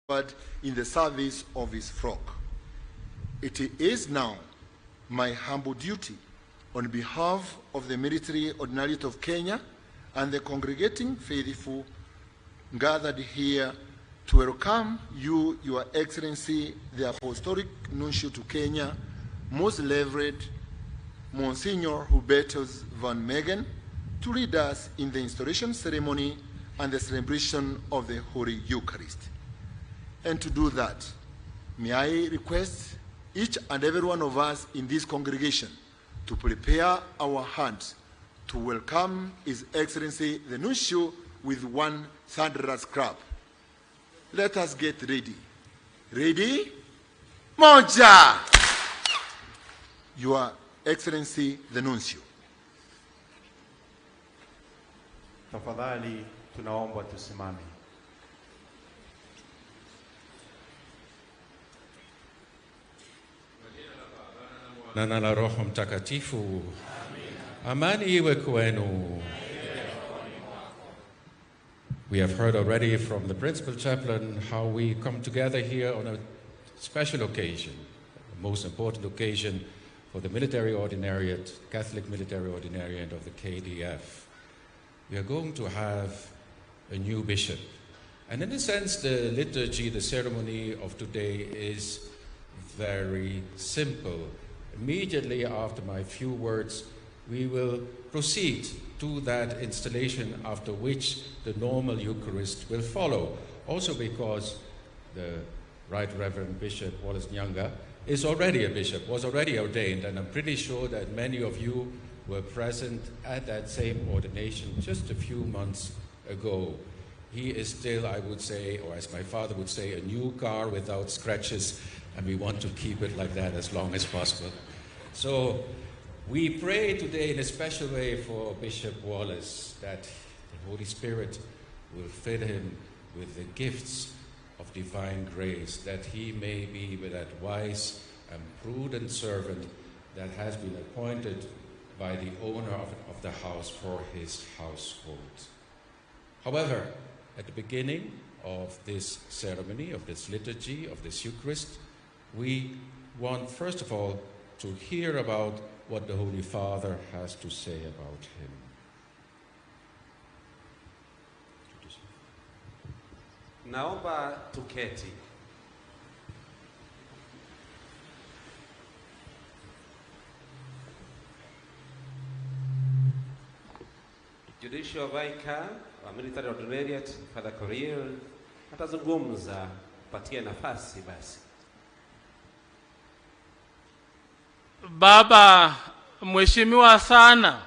In the service of his flock. It is now my humble duty on behalf of the Military Ordinariate of Kenya and the congregating faithful gathered here to welcome you, Your Excellency, the Apostolic Nuncio to Kenya, Most Reverend Monsignor Hubertus van Megen, to lead us in the installation ceremony and the celebration of the Holy Eucharist. And to do that, may I request each and every one of us in this congregation to prepare our hands to welcome His Excellency the Nuncio with one thunderous clap. Let us get ready. Ready? Moja! Your Excellency the Nuncio. Tafadhali tunaomba tusimame. Na la Roho Mtakatifu. Amani iwe kwenu. We have heard already from the principal chaplain how we come together here on a special occasion, the most important occasion for the military ordinariate, Catholic military ordinariate of the KDF. We are going to have a new bishop. And in a sense, the liturgy, the ceremony of today is very simple. Immediately after my few words, we will proceed to that installation, after which the normal Eucharist will follow. Also because the Right Reverend Bishop Wallace Nyanga is already a bishop, was already ordained, and I'm pretty sure that many of you were present at that same ordination just a few months ago. He is still, I would say, or as my father would say, a new car without scratches, and we want to keep it like that as long as possible. So we pray today in a special way for Bishop Wallace, that the Holy Spirit will fill him with the gifts of divine grace, that he may be with that wise and prudent servant that has been appointed by the owner of the house for his household. However, at the beginning of this ceremony, of this liturgy, of this Eucharist, we want, first of all, to hear about what the Holy Father has to say about him. Naomba tuketi. Judicial Vicar wa Military Ordinariate Father Korir atazungumza, patie nafasi basi. Baba mheshimiwa sana,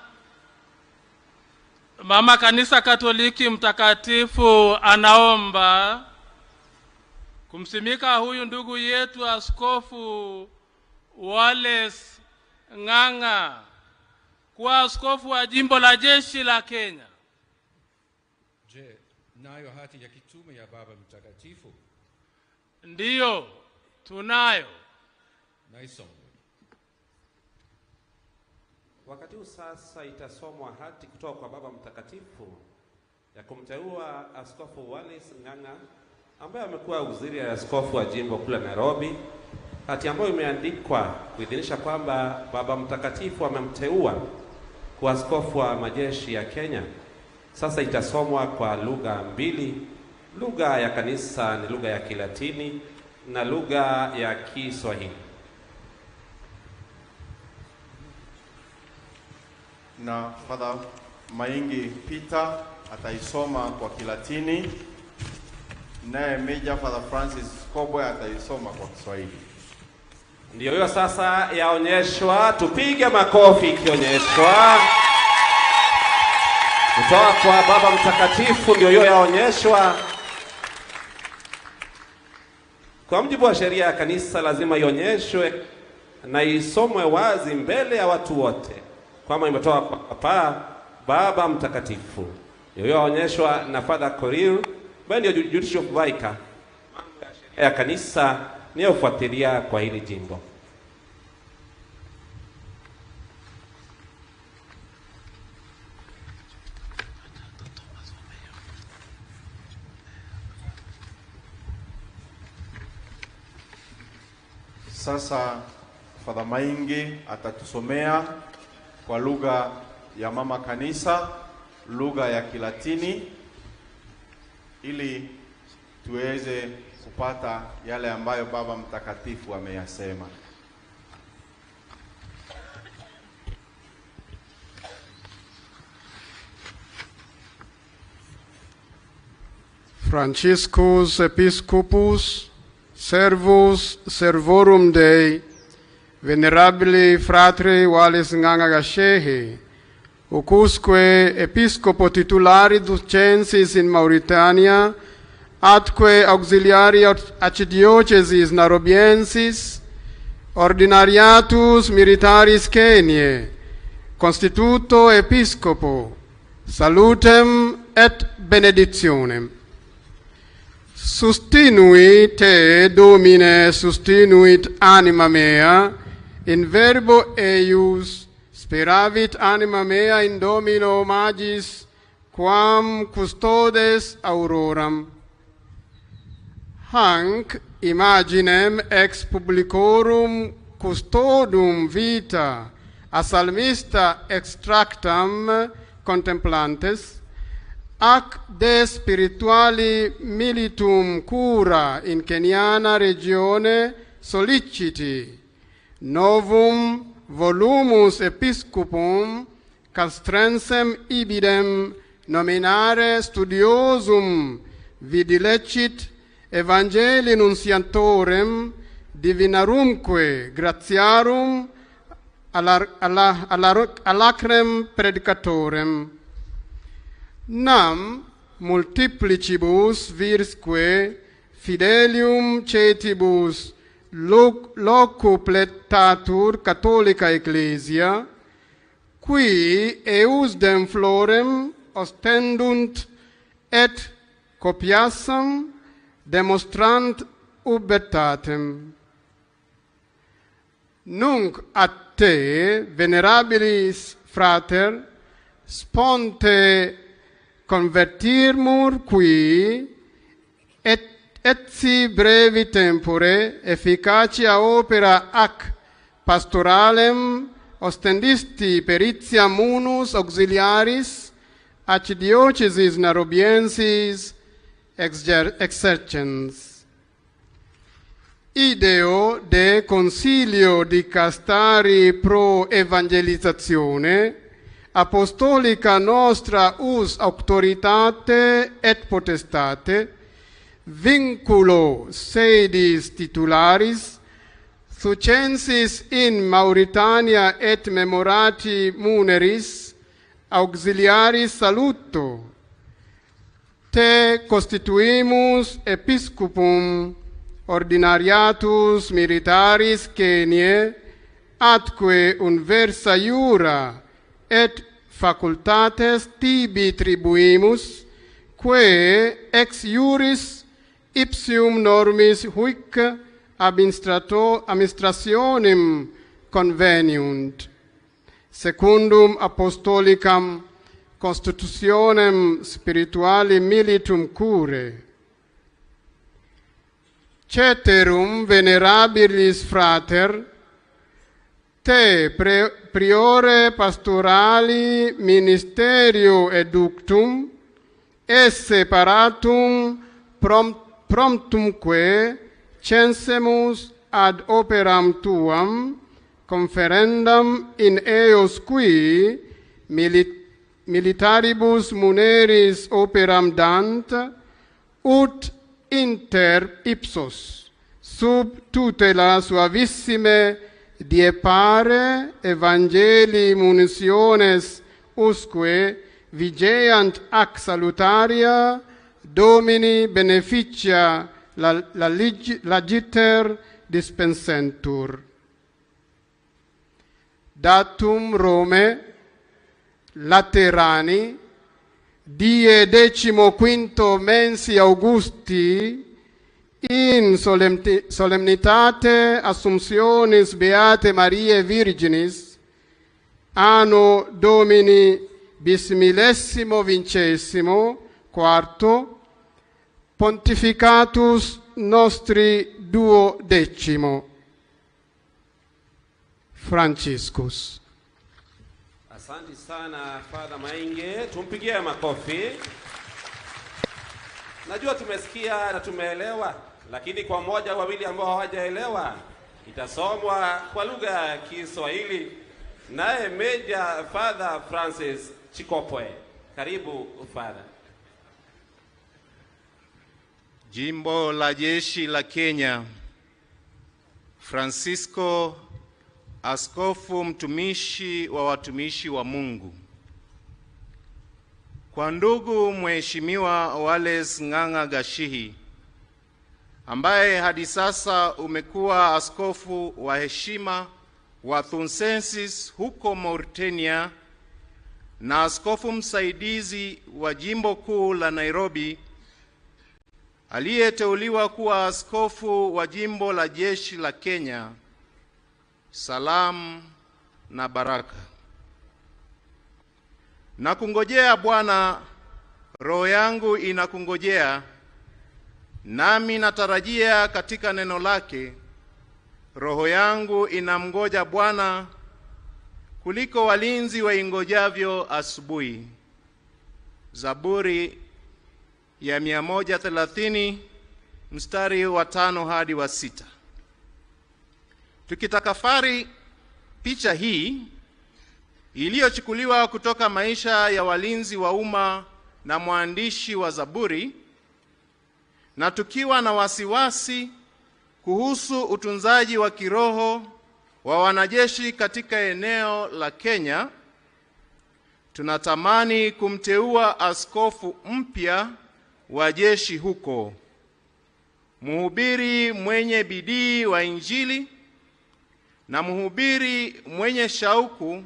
Mama Kanisa Katoliki Mtakatifu anaomba kumsimika huyu ndugu yetu Askofu Wallace Ng'ang'a kuwa askofu wa jimbo la jeshi la Kenya. Je, nayo hati ya kitume ya Baba Mtakatifu? Ndiyo, tunayo. Na isomwe. Wakati huu sasa itasomwa hati kutoka kwa Baba Mtakatifu ya kumteua Askofu Wallace Ng'ang'a ambaye amekuwa waziri ya askofu wa jimbo kule Nairobi, hati ambayo imeandikwa kuidhinisha kwamba Baba Mtakatifu amemteua kuwa askofu wa majeshi ya Kenya. Sasa itasomwa kwa lugha mbili. Lugha ya kanisa ni lugha ya Kilatini na lugha ya Kiswahili. Na Father Maingi Peter ataisoma kwa Kilatini, naye Major Father Francis Kobwe ataisoma kwa Kiswahili. Ndiyo hiyo sasa yaonyeshwa, tupige makofi ikionyeshwa. Kutoka kwa Baba Mtakatifu ndio hiyo yaonyeshwa. Kwa mujibu wa sheria ya kanisa lazima ionyeshwe na isomwe wazi mbele ya watu wote kwamba imetoka kwa Papa Baba Mtakatifu. Hiyo yaonyeshwa na Father Korir, ambaye ndio Judicial Vicar ya kanisa niyofuatilia kwa hili jimbo. Sasa Father Maingi atatusomea kwa lugha ya mama kanisa, lugha ya Kilatini, ili tuweze kupata yale ambayo Baba Mtakatifu ameyasema. Franciscus Episcopus, Servus Servorum Dei, Venerabili Fratri Wallace Ng'ang'a Gachehe, Ocusque Episcopo titulari ducensis in Mauritania, atque auxiliari archidiocesis Nairobiensis, ordinariatus militaris Keniae, constituto episcopo, salutem et benedictionem. Sustinui te, Domine, sustinuit anima mea, in verbo eius speravit anima mea in Domino magis, quam custodes auroram. Hanc imaginem ex publicorum custodum vita a psalmista extractam contemplantes, ac de spirituali militum cura in Keniana regione solliciti, novum volumus episcopum castrensem ibidem nominare studiosum vidilecit evangelii nunciatorem divinarumque gratiarum alacrem predicatorem. Nam multiplicibus virsque fidelium cetibus locupletatur catholica ecclesia, qui eusdem florem ostendunt et copiassam demonstrant ubertatem. Nunc a te, venerabilis frater, sponte convertirmur qui et etsi brevi tempore efficacia opera ac pastoralem ostendisti peritia munus auxiliaris archidiocesis Nairobiensis exercens. Ideo de consilio di castari pro evangelizzazione apostolica nostra us auctoritate et potestate, vinculo sedis titularis, sucensis in Mauritania et memorati muneris, auxiliaris saluto. Te constituimus episcopum ordinariatus militaris Keniae, atque unversa iura et facultates tibi tribuimus, quae ex iuris ipsium normis huic administrationem conveniunt, secundum apostolicam constitutionem spirituali militum cure. Ceterum venerabilis frater, te priore pastorali ministerio eductum, esse paratum promptumque censemus ad operam tuam, conferendam in eos qui militaribus muneris operam dant, ut inter ipsos sub tutela suavissime diepare evangelii munitiones usque vigeant ac salutaria Domini beneficia lagiter dispensentur. Datum Rome Laterani die 15 mensi Augusti in solemnitate Assumptionis Beate Mariae Virginis anno Domini 2024 pontificatus nostri 12. Franciscus. Asante sana Father Mainge, tumpigie makofi. Najua tumesikia na tumeelewa, lakini kwa mmoja wawili ambao hawajaelewa itasomwa kwa lugha ya Kiswahili naye Major Father Francis Chikopwe. Karibu Father. Jimbo la Jeshi la Kenya, Francisco, askofu mtumishi wa watumishi wa Mungu. Kwa ndugu Mheshimiwa Wallace Ng'ang'a Gachihi, ambaye hadi sasa umekuwa askofu wa heshima wa Thunsensis huko Mauritania na askofu msaidizi wa jimbo kuu la Nairobi, aliyeteuliwa kuwa askofu wa jimbo la jeshi la Kenya, salamu na baraka. Na kungojea Bwana, roho yangu inakungojea, nami natarajia katika neno lake. Roho yangu inamngoja Bwana kuliko walinzi waingojavyo asubuhi. Zaburi ya 130 mstari wa 5 hadi wa 6. Tukitakafari picha hii iliyochukuliwa kutoka maisha ya walinzi wa umma na mwandishi wa Zaburi, na tukiwa na wasiwasi kuhusu utunzaji wa kiroho wa wanajeshi katika eneo la Kenya, tunatamani kumteua askofu mpya wa jeshi huko, mhubiri mwenye bidii wa Injili na mhubiri mwenye shauku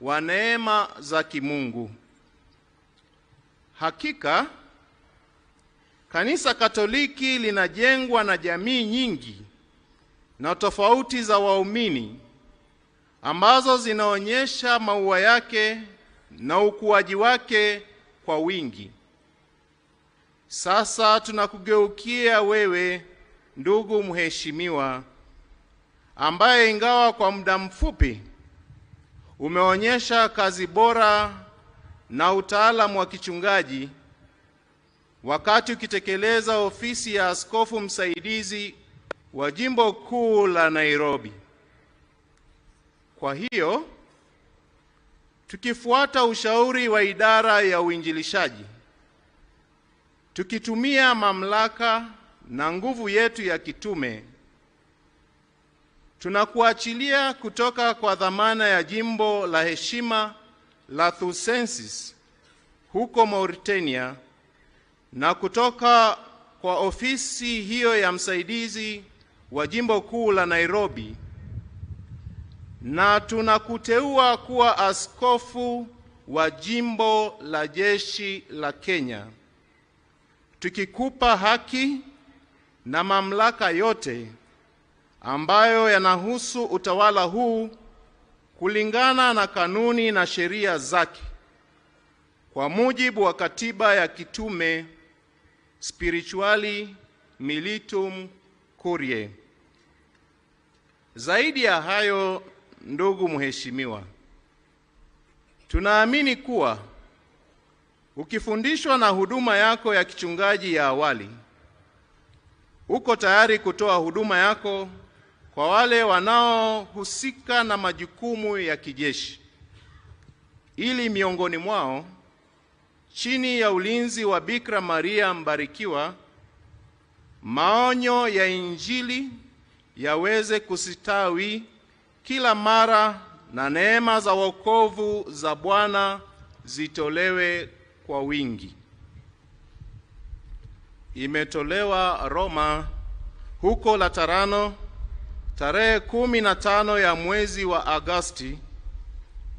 wa neema za kimungu. Hakika Kanisa Katoliki linajengwa na jamii nyingi na tofauti za waumini ambazo zinaonyesha maua yake na ukuaji wake kwa wingi. Sasa tunakugeukia wewe, ndugu mheshimiwa, ambaye ingawa kwa muda mfupi umeonyesha kazi bora na utaalamu wa kichungaji wakati ukitekeleza ofisi ya askofu msaidizi wa jimbo kuu la Nairobi. Kwa hiyo, tukifuata ushauri wa idara ya uinjilishaji, tukitumia mamlaka na nguvu yetu ya kitume, tunakuachilia kutoka kwa dhamana ya jimbo la heshima la Thunsensis huko Mauritania na kutoka kwa ofisi hiyo ya msaidizi wa jimbo kuu la Nairobi, na tunakuteua kuwa askofu wa jimbo la jeshi la Kenya, tukikupa haki na mamlaka yote ambayo yanahusu utawala huu kulingana na kanuni na sheria zake, kwa mujibu wa katiba ya kitume Spirituali Militum Curiae. Zaidi ya hayo, ndugu mheshimiwa, tunaamini kuwa ukifundishwa na huduma yako ya kichungaji ya awali, uko tayari kutoa huduma yako kwa wale wanaohusika na majukumu ya kijeshi, ili miongoni mwao, chini ya ulinzi wa Bikira Maria Mbarikiwa, maonyo ya Injili yaweze kusitawi kila mara na neema za wokovu za Bwana zitolewe kwa wingi. Imetolewa Roma huko Laterano tarehe 15 ya mwezi wa Agosti,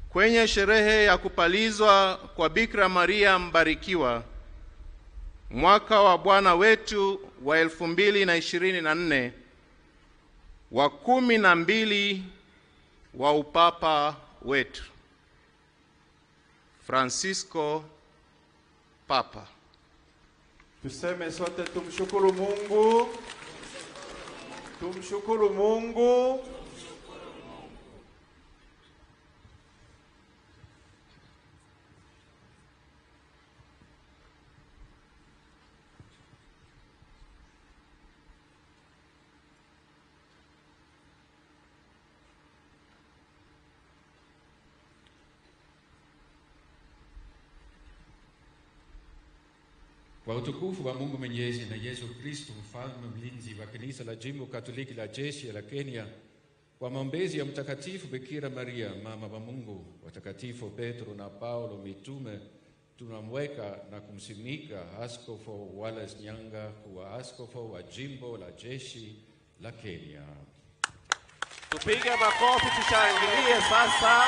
kwenye sherehe ya kupalizwa kwa Bikira Maria Mbarikiwa, mwaka wa Bwana wetu wa 2024, wa 12 wa upapa wetu Francisco Papa. Tuseme sote tumshukuru Mungu. Tumshukuru Mungu. Kwa utukufu wa Mungu Mwenyezi na Yesu Kristo mfalme mlinzi wa kanisa la Jimbo Katoliki la Jeshi la Kenya, kwa maombezi ya Mtakatifu Bikira Maria mama wa Mungu, watakatifu Petro na Paulo mitume, tunamweka na kumsimika Askofu Wallace Nyanga kuwa askofu wa Jimbo la Jeshi la Kenya. Tupige makofi, tushangilie sasa.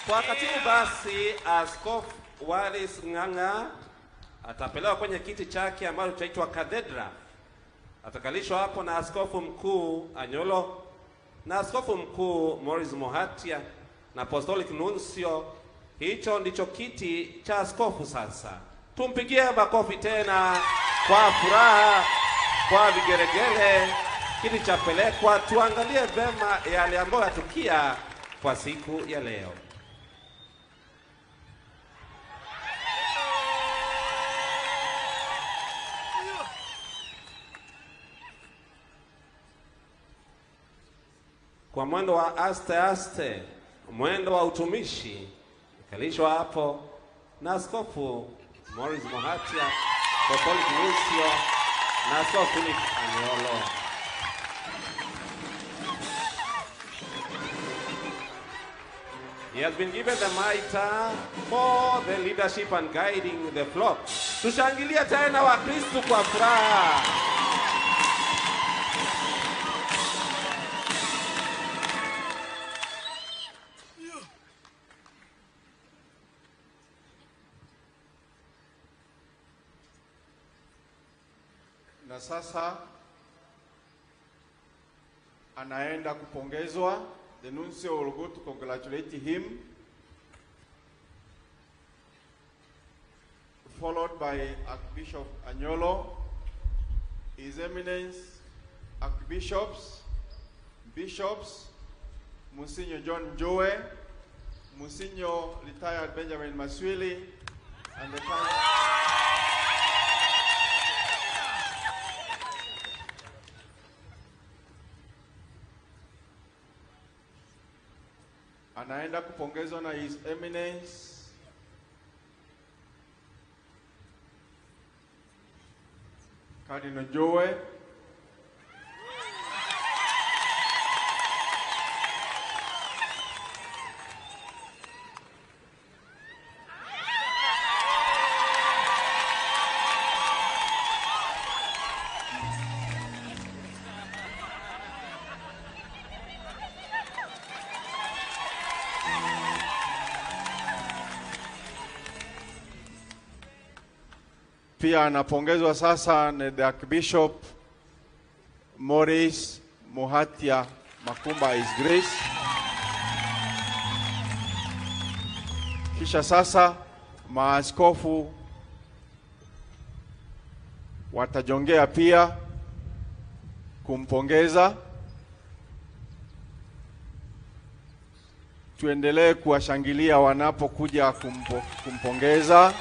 Kwa wakati huu basi, Askofu Wallace Ng'ang'a atapelewa kwenye kiti chake ambacho chaitwa kathedra. Atakalishwa hapo na Askofu Mkuu Anyolo na Askofu Mkuu Maurice Muhatia na Apostolic Nuncio. Hicho ndicho kiti cha askofu sasa. Tumpigie makofi tena kwa furaha, kwa vigeregele. Kiti chapelekwa, tuangalie vema yale ambayo yatukia kwa siku ya leo. Kwa mwendo wa aste aste, mwendo wa utumishi, ikalishwa hapo na Askofu Maurice Muhatia, Apostolic Nuncio na Askofu Philip Anyolo. He has been given the mitre for the leadership and guiding the flock. Tushangilie tena Wakristo kwa furaha. Na sasa anaenda kupongezwa. The nuncio will go to congratulate him, followed by Archbishop Anyolo, His Eminence, Archbishops, Bishops, Monsignor John Njoe, Monsignor retired Benjamin Maswili, and the anaenda kupongezwa na His Eminence Cardinal Njoe, Pia anapongezwa sasa na the Archbishop Maurice Muhatia Makumba, His Grace. Kisha sasa maaskofu watajongea pia kumpongeza. Tuendelee kuwashangilia wanapokuja kumpongeza.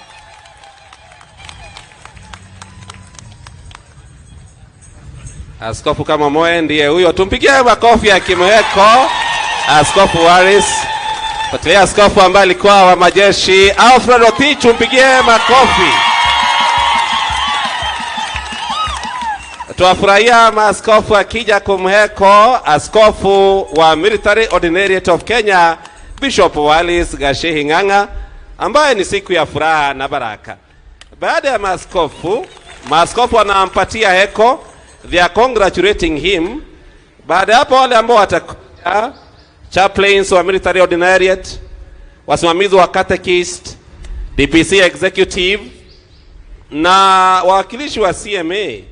Askofu kama Moe ndiye huyo, tumpigie makofi ya kimweko Askofu Wallace. Fuatilia askofu ambaye alikuwa wa majeshi Alfred Otich, tumpigie makofi. Tuwafurahia maaskofu akija kumheko askofu wa Military Ordinariate of Kenya Bishop Wallace Gachihi Ng'ang'a, ambaye ni siku ya furaha na baraka. Baada ya maaskofu, maaskofu wanampatia heko, they are congratulating him. Baada hapo wale ambao watakuja, chaplains wa Military Ordinariate, wasimamizi wa catechist, DPC executive na wawakilishi wa CMA,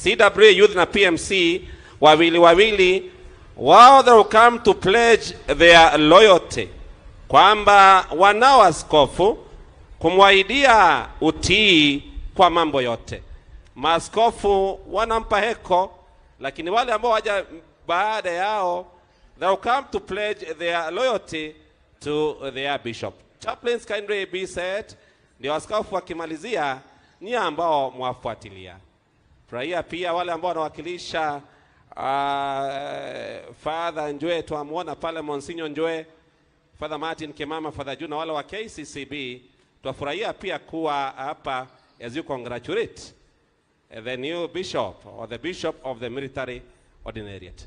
CWA Youth na PMC, wawili wawili, wao they will come to pledge their loyalty, kwamba wanao askofu kumwaidia utii kwa mambo yote. Maaskofu wanampa heko, lakini wale ambao waja baada yao, they will come to pledge their loyalty to their bishop. Chaplains kindly be set, ndio askofu wakimalizia ni ambao mwafuatilia. Furahia pia wale ambao wanawakilisha Father Njue, tuamuona pale Monsignor Njue, Father Martin Kimama, Father Juna, wale wa KCCB, Twafurahia pia kuwa hapa as you congratulate the new bishop or the bishop of the military ordinariate.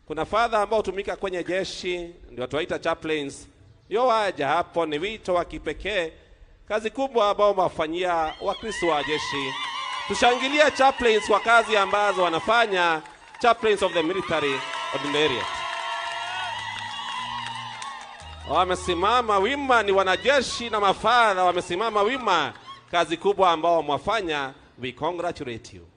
Kuna father ambao hutumika kwenye jeshi, ndio tuwaita chaplains, ndio waja hapo. Ni wito wa kipekee, kazi kubwa ambao wafanyia Wakristo wa jeshi. Tushangilie chaplains kwa kazi ambazo wanafanya, chaplains of the military ordinariate. Wamesimama wima, ni wanajeshi na mafadha, wamesimama wima, kazi kubwa ambao mwafanya. We congratulate you.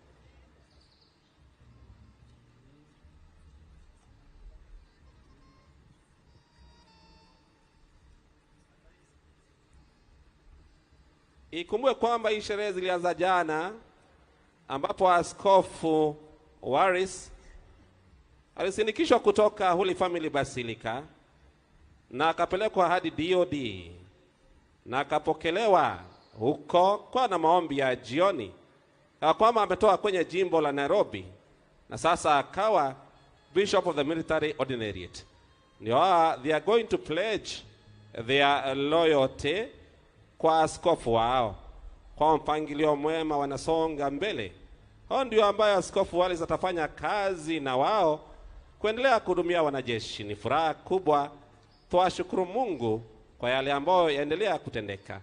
Ikumbuke kwamba hii sherehe zilianza jana, ambapo Askofu Wallace alisindikishwa kutoka Holy Family Basilica na akapelekwa hadi DOD na akapokelewa huko kwa na maombi ya jioni, kwamba ametoka kwenye jimbo la Nairobi na sasa akawa Bishop of the Military Ordinariate. Ndio they are going to pledge their loyalty kwa askofu wao. Kwa mpangilio mwema wanasonga mbele. Hao ndio ambayo Askofu Wallace atafanya kazi na wao kuendelea kuhudumia wanajeshi. Ni furaha kubwa, twashukuru Mungu kwa yale ambayo yaendelea kutendeka.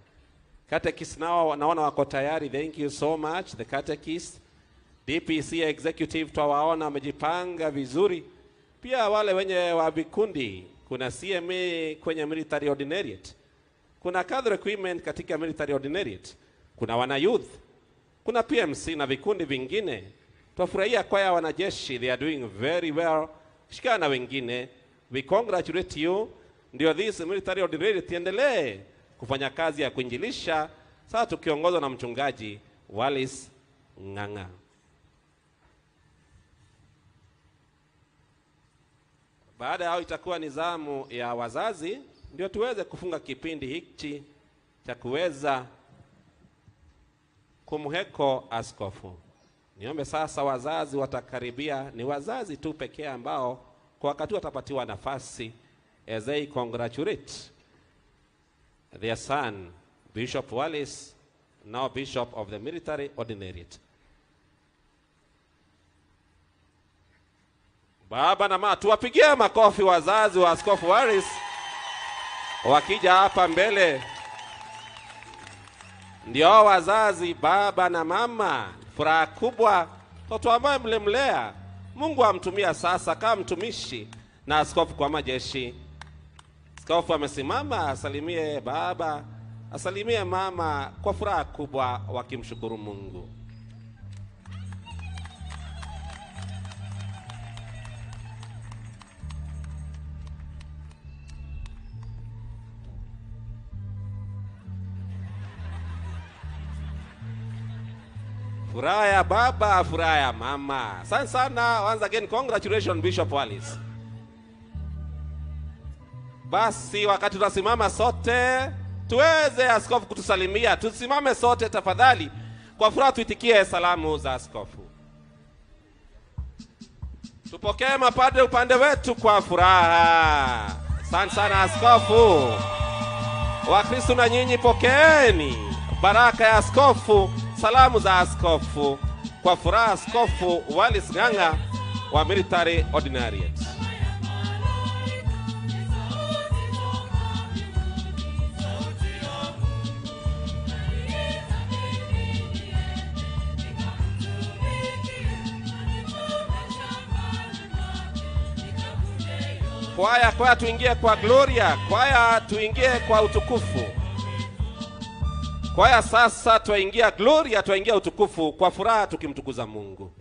Catechist nao naona wako tayari. Thank you so much the catechist. DPC executive twawaona wamejipanga vizuri. Pia wale wenye wa vikundi, kuna CMA kwenye military ordinariate, kuna cadre equipment katika military ordinariate, kuna wana youth, kuna PMC na vikundi vingine. Twafurahia kwaya wanajeshi, they are doing very well. Shikana na wengine, we congratulate you. Ndio this military ordinariate iendelee kufanya kazi ya kuinjilisha, sasa tukiongozwa na mchungaji Wallace Ng'ang'a. Baada yao itakuwa ni zamu ya wazazi, ndio tuweze kufunga kipindi hiki cha kuweza kumheko askofu. Niombe sasa wazazi watakaribia, ni wazazi tu pekee ambao kwa wakati watapatiwa nafasi as they congratulate their son Bishop Wallace, now Bishop of the Military Ordinariate. Baba na mama, tuwapigie makofi wazazi wa Askofu Wallace wakija hapa mbele. Ndio wazazi, baba na mama, furaha kubwa, mtoto ambaye mlimlea Mungu amtumia sasa kama mtumishi na askofu kwa majeshi. Askofu amesimama asalimie baba, asalimie mama kwa furaha kubwa wakimshukuru Mungu. Furaha ya baba, furaha ya mama. Asante sana. Once again, congratulations Bishop Wallace. Basi wakati tunasimama sote, tuweze askofu kutusalimia. Tusimame sote tafadhali. Kwa furaha tuitikie salamu za askofu. Tupokee mapadre upande wetu kwa furaha. Asante sana askofu. Wakristo na nyinyi pokeeni baraka ya askofu, salamu za askofu kwa furaha. Askofu Wallace Ng'ang'a wa Military Ordinariate. Kwaya, kwaya tuingie kwa gloria, kwaya tuingie kwa utukufu. Kwaya sasa twaingia gloria, twaingia utukufu kwa furaha tukimtukuza Mungu.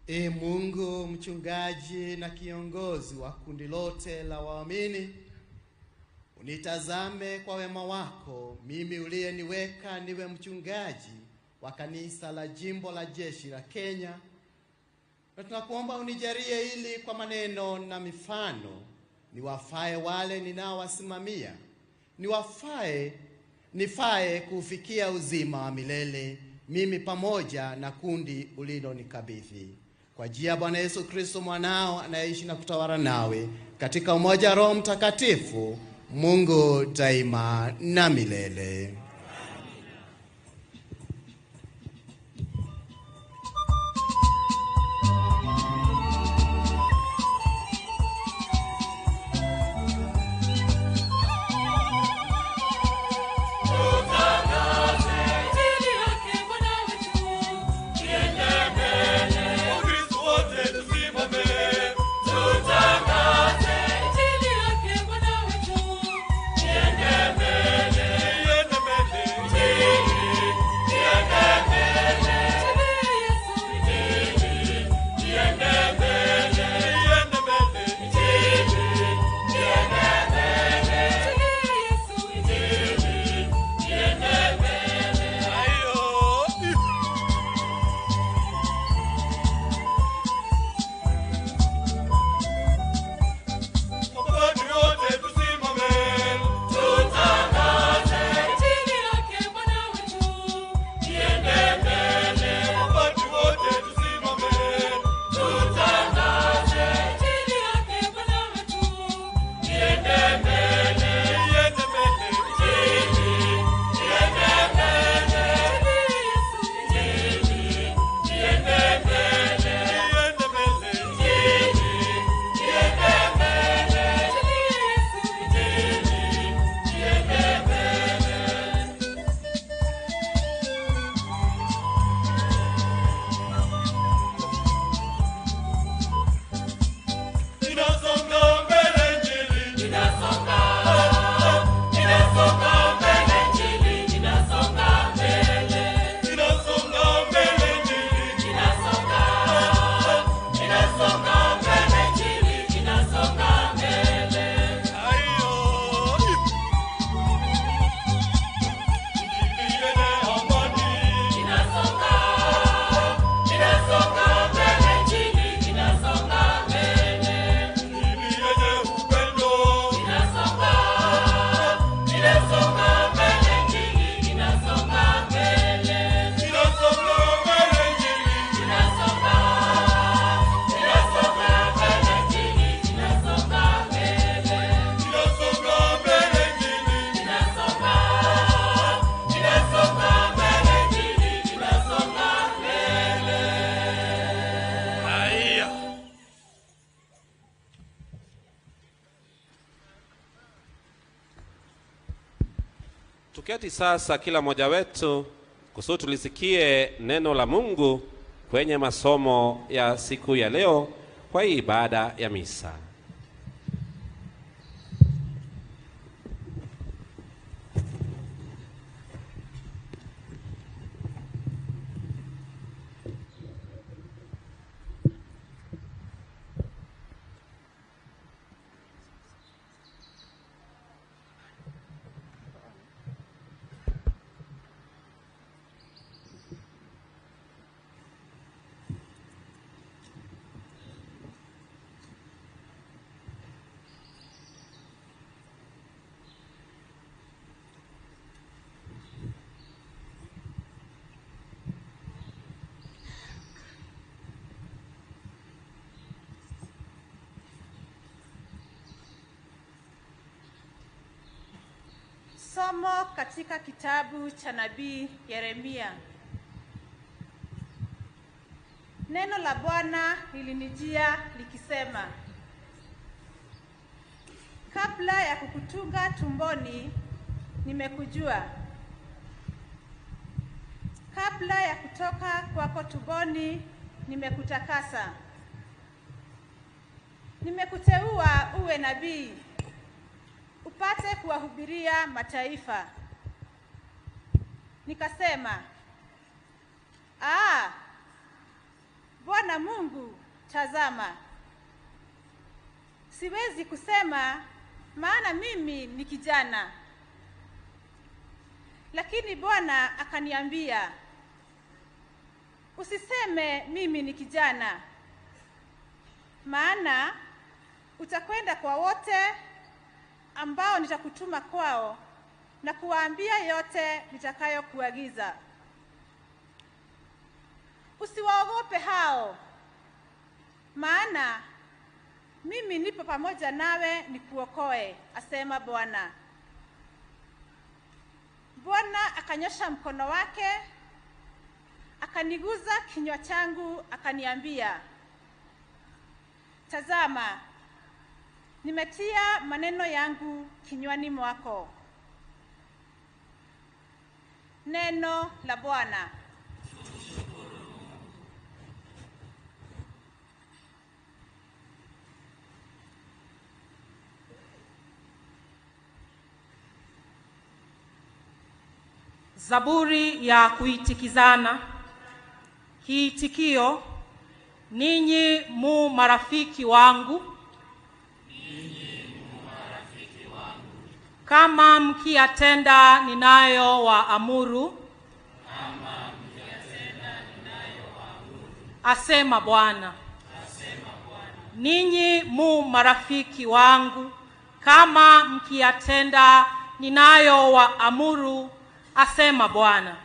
Ee Mungu, mchungaji na kiongozi wa kundi lote la waamini, unitazame kwa wema wako, mimi uliyeniweka niwe mchungaji wa kanisa la jimbo la jeshi la Kenya, na tunakuomba unijalie ili kwa maneno na mifano niwafae wale ninaowasimamia, nifae kufikia uzima wa milele, mimi pamoja na kundi ulilonikabidhi. Kwa njia ya Bwana Yesu Kristo mwanao, anayeishi na kutawala nawe katika umoja Roho Mtakatifu, Mungu daima na milele. Tuketi sasa kila mmoja wetu kusudi tulisikie neno la Mungu kwenye masomo ya siku ya leo kwa hii ibada ya misa. Somo katika kitabu cha nabii Yeremia. Neno la Bwana lilinijia likisema, kabla ya kukutunga tumboni nimekujua, kabla ya kutoka kwako tumboni nimekutakasa, nimekuteua uwe nabii upate kuwahubiria mataifa. Nikasema, Bwana Mungu, tazama, siwezi kusema, maana mimi ni kijana. Lakini Bwana akaniambia, usiseme mimi ni kijana, maana utakwenda kwa wote ambao nitakutuma kwao na kuwaambia yote nitakayokuagiza. Usiwaogope hao, maana mimi nipo pamoja nawe nikuokoe, asema Bwana. Bwana akanyosha mkono wake, akaniguza kinywa changu, akaniambia, tazama, nimetia maneno yangu kinywani mwako. Neno la Bwana. Zaburi ya kuitikizana. Kiitikio: ninyi mu marafiki wangu, kama mkiyatenda ninayowaamuru, asema Bwana. Ninyi mu marafiki wangu, kama mkiyatenda ninayowaamuru, asema Bwana.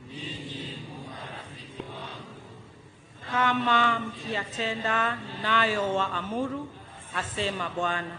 Ninyi mu marafiki wangu, kama mkiyatenda ninayowaamuru, asema Bwana.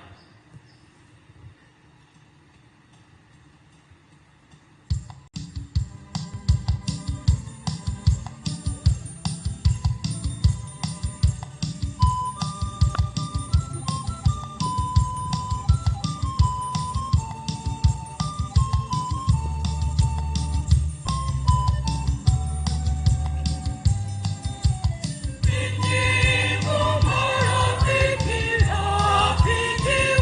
Rafiki,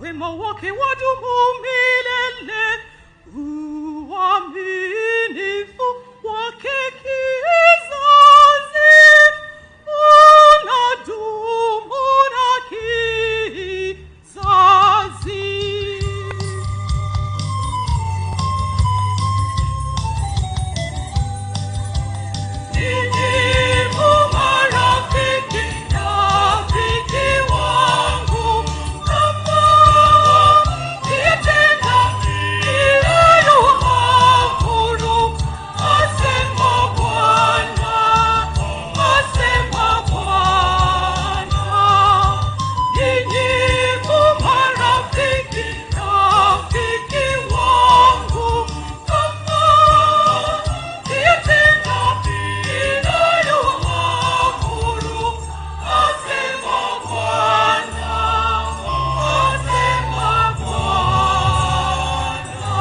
Wema wake wadumu milele, uaminifu wake kizazi unadumu na kizazi. Ninyi mu marafiki, rafiki wangu, kama mkitenda ninayowaamuru, asema Bwana, asema Bwana. Ninyi mu marafiki, rafiki wangu, kama mkitenda ninayowaamuru, asema Bwana, asema Bwana.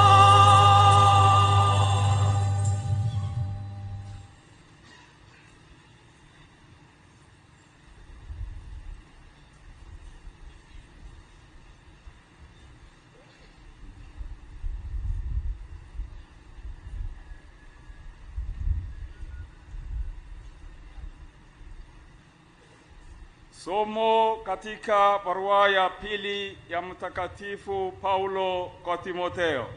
Somo katika barua ya pili ya Mtakatifu Paulo kwa Timotheo.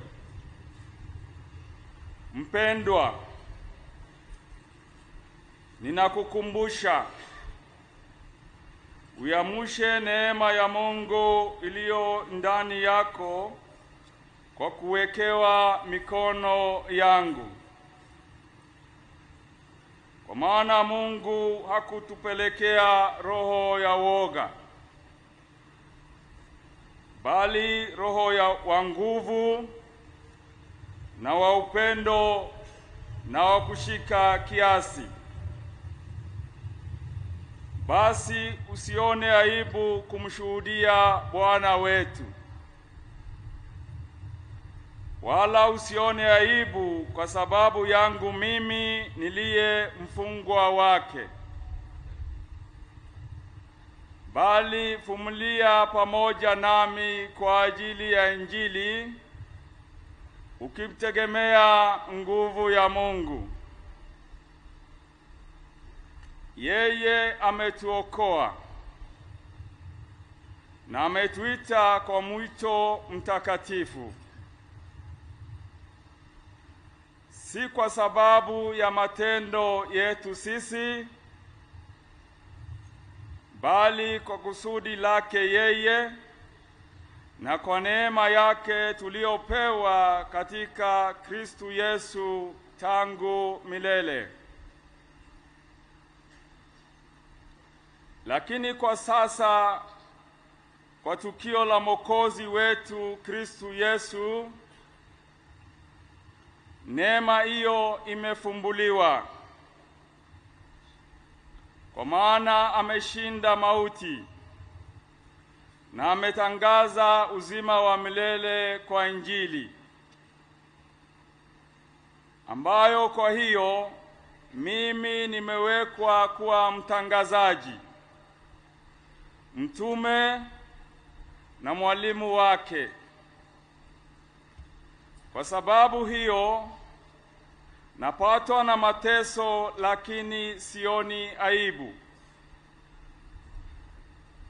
Mpendwa, ninakukumbusha uiamshe neema ya Mungu iliyo ndani yako kwa kuwekewa mikono yangu. Kwa maana Mungu hakutupelekea roho ya woga, bali roho ya wa nguvu na wa upendo na wa kushika kiasi. Basi usione aibu kumshuhudia Bwana wetu, wala usione aibu kwa sababu yangu mimi niliye mfungwa wake, bali vumilia pamoja nami kwa ajili ya Injili, ukimtegemea nguvu ya Mungu. Yeye ametuokoa na ametuita kwa mwito mtakatifu, si kwa sababu ya matendo yetu sisi, bali kwa kusudi lake yeye na kwa neema yake tuliopewa katika Kristu Yesu tangu milele. Lakini kwa sasa, kwa tukio la Mwokozi wetu Kristu Yesu, neema hiyo imefumbuliwa. Kwa maana ameshinda mauti na ametangaza uzima wa milele kwa Injili, ambayo kwa hiyo mimi nimewekwa kuwa mtangazaji, mtume na mwalimu wake. Kwa sababu hiyo napatwa na mateso, lakini sioni aibu,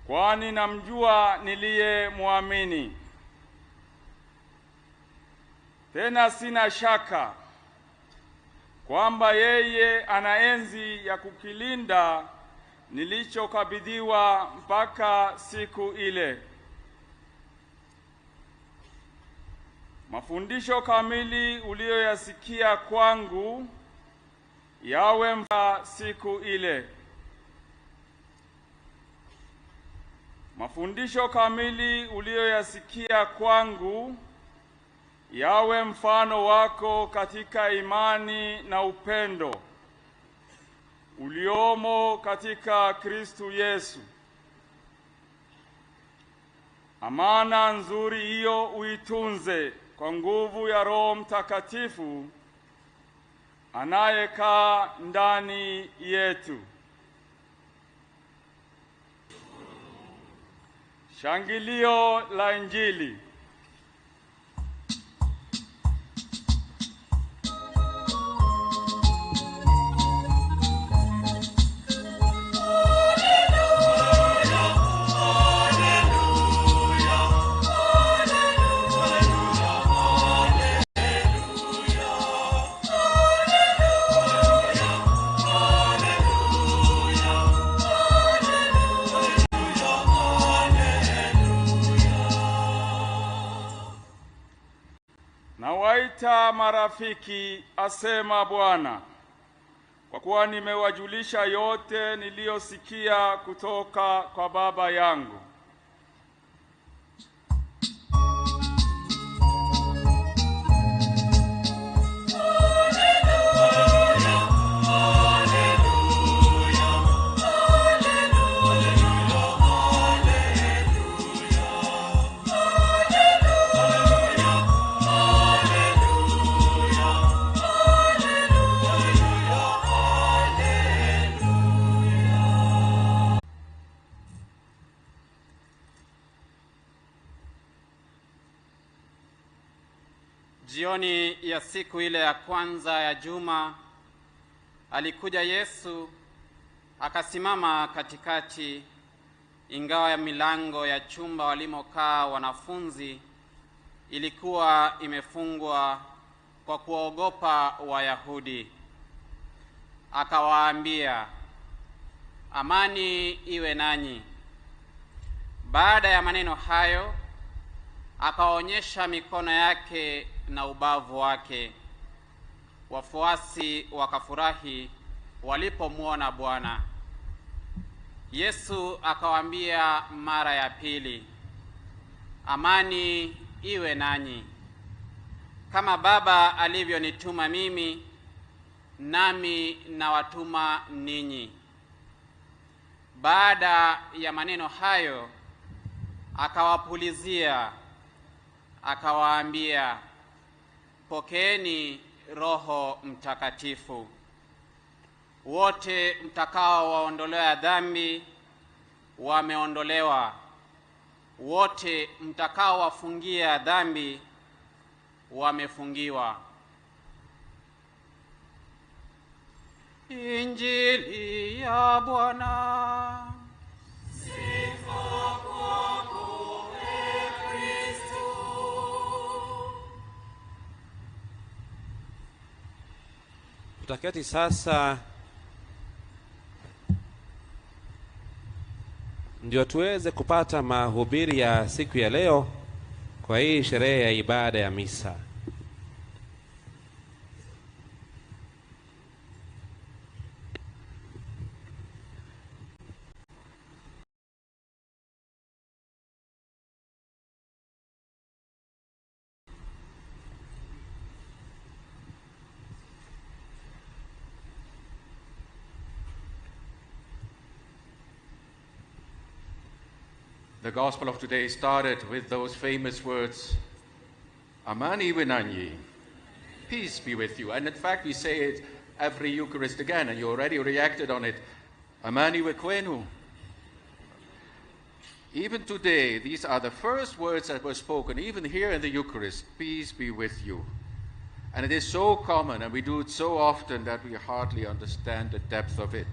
kwani namjua niliyemwamini. Tena sina shaka kwamba yeye ana enzi ya kukilinda nilichokabidhiwa mpaka siku ile. Mafundisho kamili uliyoyasikia kwangu yawe mpaka siku ile. Mafundisho kamili uliyoyasikia kwangu yawe mfano wako katika imani na upendo uliomo katika Kristu Yesu. Amana nzuri hiyo uitunze kwa nguvu ya Roho Mtakatifu anayekaa ndani yetu. Shangilio la Injili. Nawaita marafiki, asema Bwana, kwa kuwa nimewajulisha yote niliyosikia kutoka kwa Baba yangu. Jioni ya siku ile ya kwanza ya juma alikuja Yesu akasimama katikati, ingawa ya milango ya chumba walimokaa wanafunzi ilikuwa imefungwa kwa kuwaogopa Wayahudi. Akawaambia, amani iwe nanyi. Baada ya maneno hayo akaonyesha mikono yake na ubavu wake. Wafuasi wakafurahi walipomwona Bwana. Yesu akawaambia mara ya pili, amani iwe nanyi. Kama Baba alivyonituma mimi, nami nawatuma ninyi. Baada ya maneno hayo akawapulizia, akawaambia, pokeeni Roho Mtakatifu. Wote mtakao waondolea dhambi wameondolewa, wote mtakao wafungia dhambi wamefungiwa. Injili ya Bwana. Sifa kwako, e Kristo. Tutaketi sasa ndio tuweze kupata mahubiri ya siku ya leo kwa hii sherehe ya ibada ya misa. The Gospel of today started with those famous words, Amani iwe nanyi, peace be with you. And in fact, we say it every Eucharist again, and you already reacted on it. Amani iwe kwenu. Even today, these are the first words that were spoken, even here in the Eucharist, peace be with you. And it is so common, and we do it so often that we hardly understand the depth of it.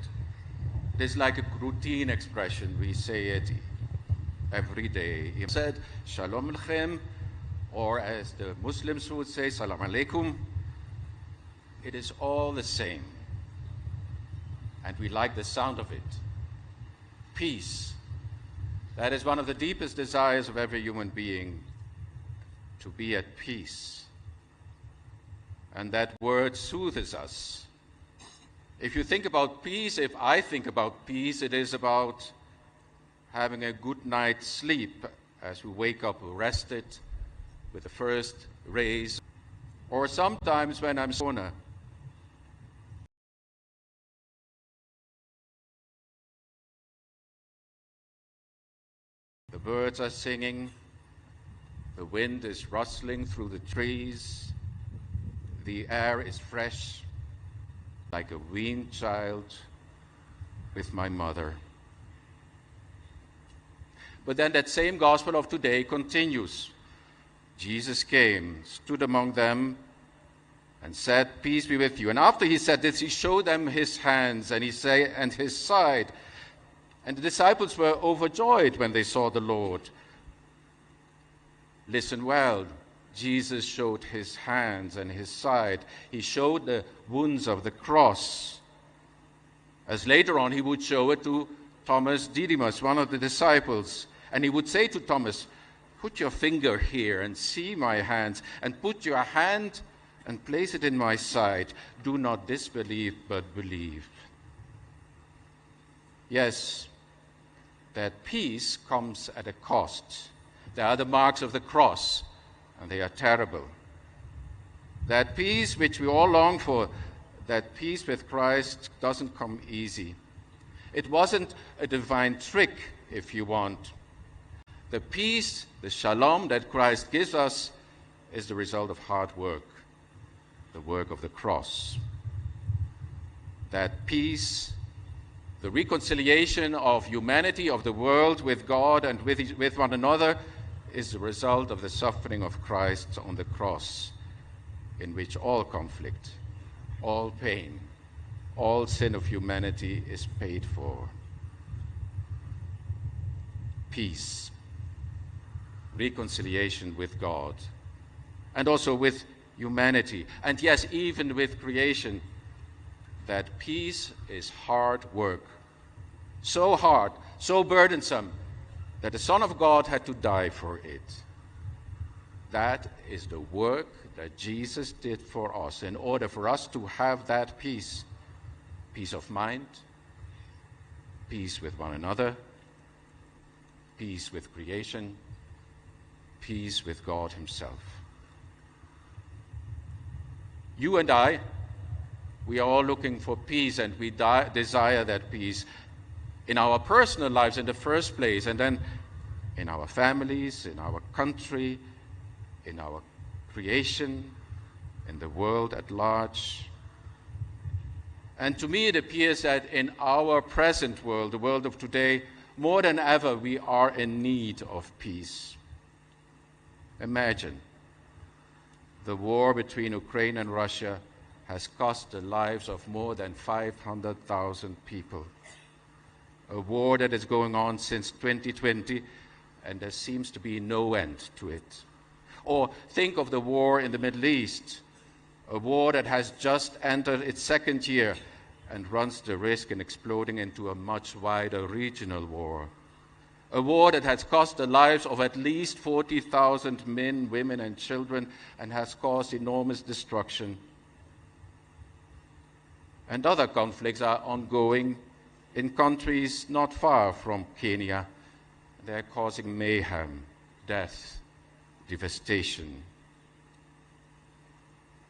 It is like a routine expression. We say it every day. He said, Shalom Lechem, or as the Muslims would say, Salam Alaikum. It is all the same. And we like the sound of it. Peace. That is one of the deepest desires of every human being, to be at peace. And that word soothes us. If you think about peace, if I think about peace, it is about having a good night's sleep as we wake up rested with the first rays, or sometimes when I'm sauna. The birds are singing, the wind is rustling through the trees, the air is fresh, like a weaned child with my mother. But then that same gospel of today continues. Jesus came, stood among them, and said, "Peace be with you." And after he said this, he showed them his hands and his side. And the disciples were overjoyed when they saw the Lord. Listen well. Jesus showed his hands and his side. He showed the wounds of the cross. As later on he would show it to Thomas Didymus, one of the disciples. And he would say to Thomas, "Put your finger here and see my hands, and put your hand and place it in my side. Do not disbelieve, but believe." Yes, that peace comes at a cost. There are the marks of the cross, and they are terrible. That peace which we all long for, that peace with Christ, doesn't come easy. It wasn't a divine trick, if you want. The peace, the shalom that Christ gives us, is the result of hard work, the work of the cross. That peace, the reconciliation of humanity, of the world with God and with one another, is the result of the suffering of Christ on the cross, in which all conflict, all pain, all sin of humanity is paid for. Peace, reconciliation with God, and also with humanity, and yes, even with creation. That peace is hard work. So hard, so burdensome, that the Son of God had to die for it. That is the work that Jesus did for us in order for us to have that peace. Peace of mind, peace with one another, peace with creation, peace with God himself. You and I, we are all looking for peace, and we desire that peace in our personal lives in the first place, and then in our families, in our country, in our creation, in the world at large. And to me it appears that in our present world, the world of today, more than ever we are in need of peace. Imagine the war between Ukraine and Russia has cost the lives of more than 500,000 people. A war that is going on since 2020, and there seems to be no end to it. Or think of the war in the Middle East, a war that has just entered its second year and runs the risk in exploding into a much wider regional war. A war that has cost the lives of at least 40,000 men, women, and children, and has caused enormous destruction. And other conflicts are ongoing in countries not far from Kenya. They are causing mayhem, death, devastation.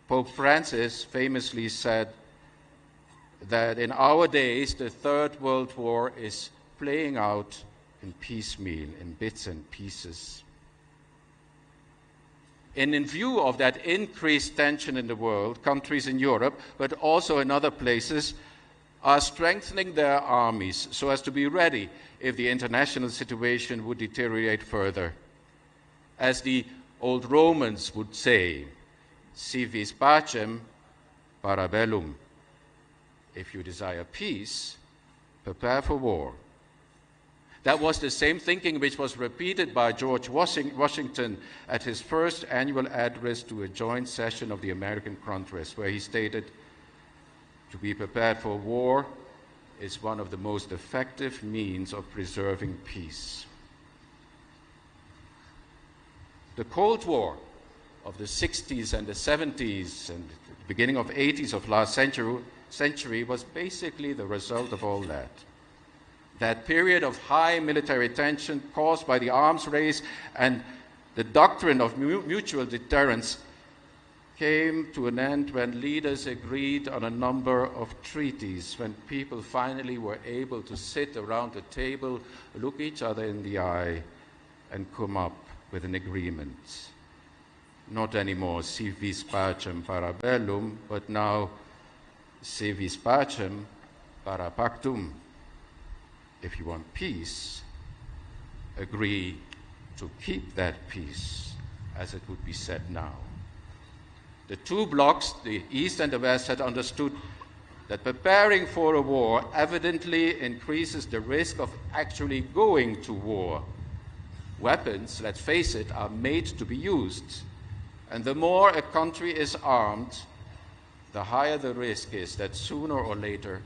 Pope Francis famously said that in our days, the Third World War is playing out in piecemeal, in bits and pieces. And in view of that increased tension in the world, countries in Europe, but also in other places, are strengthening their armies so as to be ready if the international situation would deteriorate further. As the old Romans would say, si vis pacem, para bellum. If you desire peace, prepare for war. That was the same thinking which was repeated by George Washington at his first annual address to a joint session of the American Congress, where he stated, "To be prepared for war is one of the most effective means of preserving peace." The Cold War of the 60s and the 70s and the beginning of 80s of last century was basically the result of all that. That period of high military tension caused by the arms race and the doctrine of mutual deterrence came to an end when leaders agreed on a number of treaties, when people finally were able to sit around the table, look each other in the eye, and come up with an agreement. Not anymore si vis pacem para bellum, but now si vis pacem para pactum. If you want peace, agree to keep that peace, as it would be said now. The two blocs, the East and the West, had understood that preparing for a war evidently increases the risk of actually going to war. Weapons, let's face it, are made to be used. And the more a country is armed, the higher the risk is that sooner or later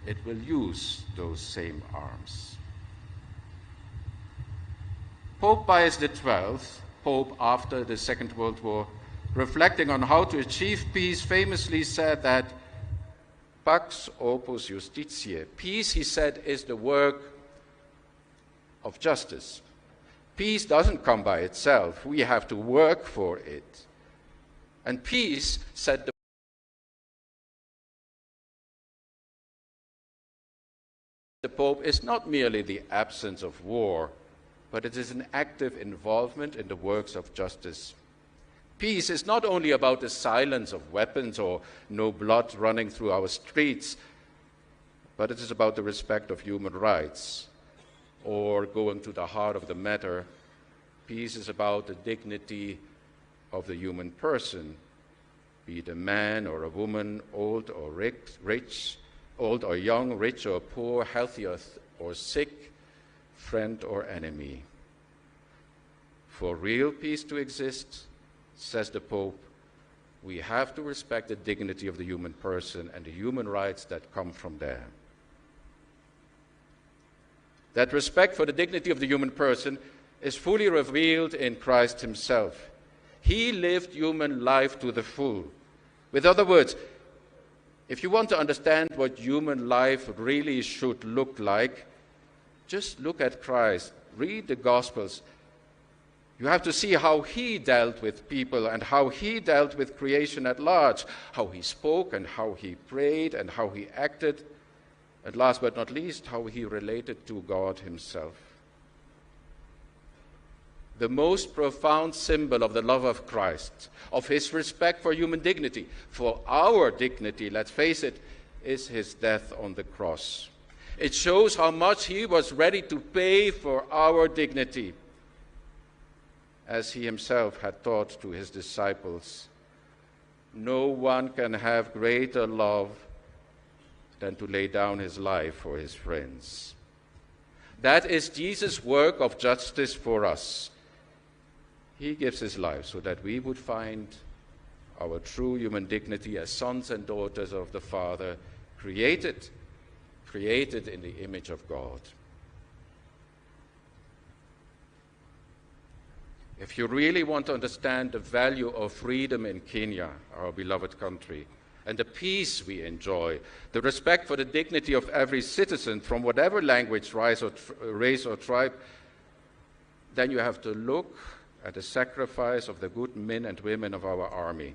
it will use those same arms. Pope Pius XII, Pope after the Second World War, reflecting on how to achieve peace, famously said that pax opus justitiae. Peace, he said, is the work of justice. Peace doesn't come by itself. We have to work for it. And peace, said the Pope, is not merely the absence of war, but it is an active involvement in the works of justice. Peace is not only about the silence of weapons or no blood running through our streets, but it is about the respect of human rights, or going to the heart of the matter, peace is about the dignity of the human person, be it a man or a woman, old or rich, old or young, rich or poor, healthy or sick, friend or enemy. For real peace to exist, says the Pope, we have to respect the dignity of the human person and the human rights that come from there. That respect for the dignity of the human person is fully revealed in Christ himself. He lived human life to the full. With other words, if you want to understand what human life really should look like, just look at Christ, read the Gospels. You have to see how he dealt with people and how he dealt with creation at large, how he spoke and how he prayed and how he acted, and last but not least, how he related to God himself. The most profound symbol of the love of Christ, of his respect for human dignity, for our dignity, let's face it, is his death on the cross. It shows how much he was ready to pay for our dignity, as he himself had taught to his disciples. No one can have greater love than to lay down his life for his friends. That is Jesus' work of justice for us. He gives his life so that we would find our true human dignity as sons and daughters of the Father, created in the image of God. If you really want to understand the value of freedom in Kenya, our beloved country, and the peace we enjoy, the respect for the dignity of every citizen from whatever language, race or tribe, then you have to look at the sacrifice of the good men and women of our army.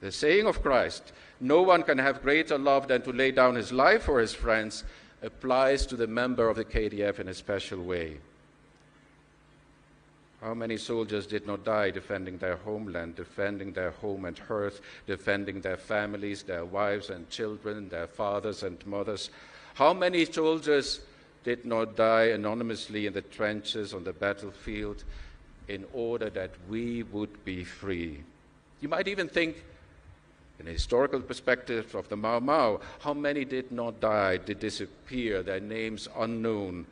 The saying of Christ, no one can have greater love than to lay down his life for his friends, applies to the member of the KDF in a special way. How many soldiers did not die defending their homeland, defending their home and hearth, defending their families, their wives and children, their fathers and mothers? How many soldiers did not die anonymously in the trenches on the battlefield in order that we would be free? You might even think, in a historical perspective of the Mau Mau, how many did not die, did disappear, their names unknown?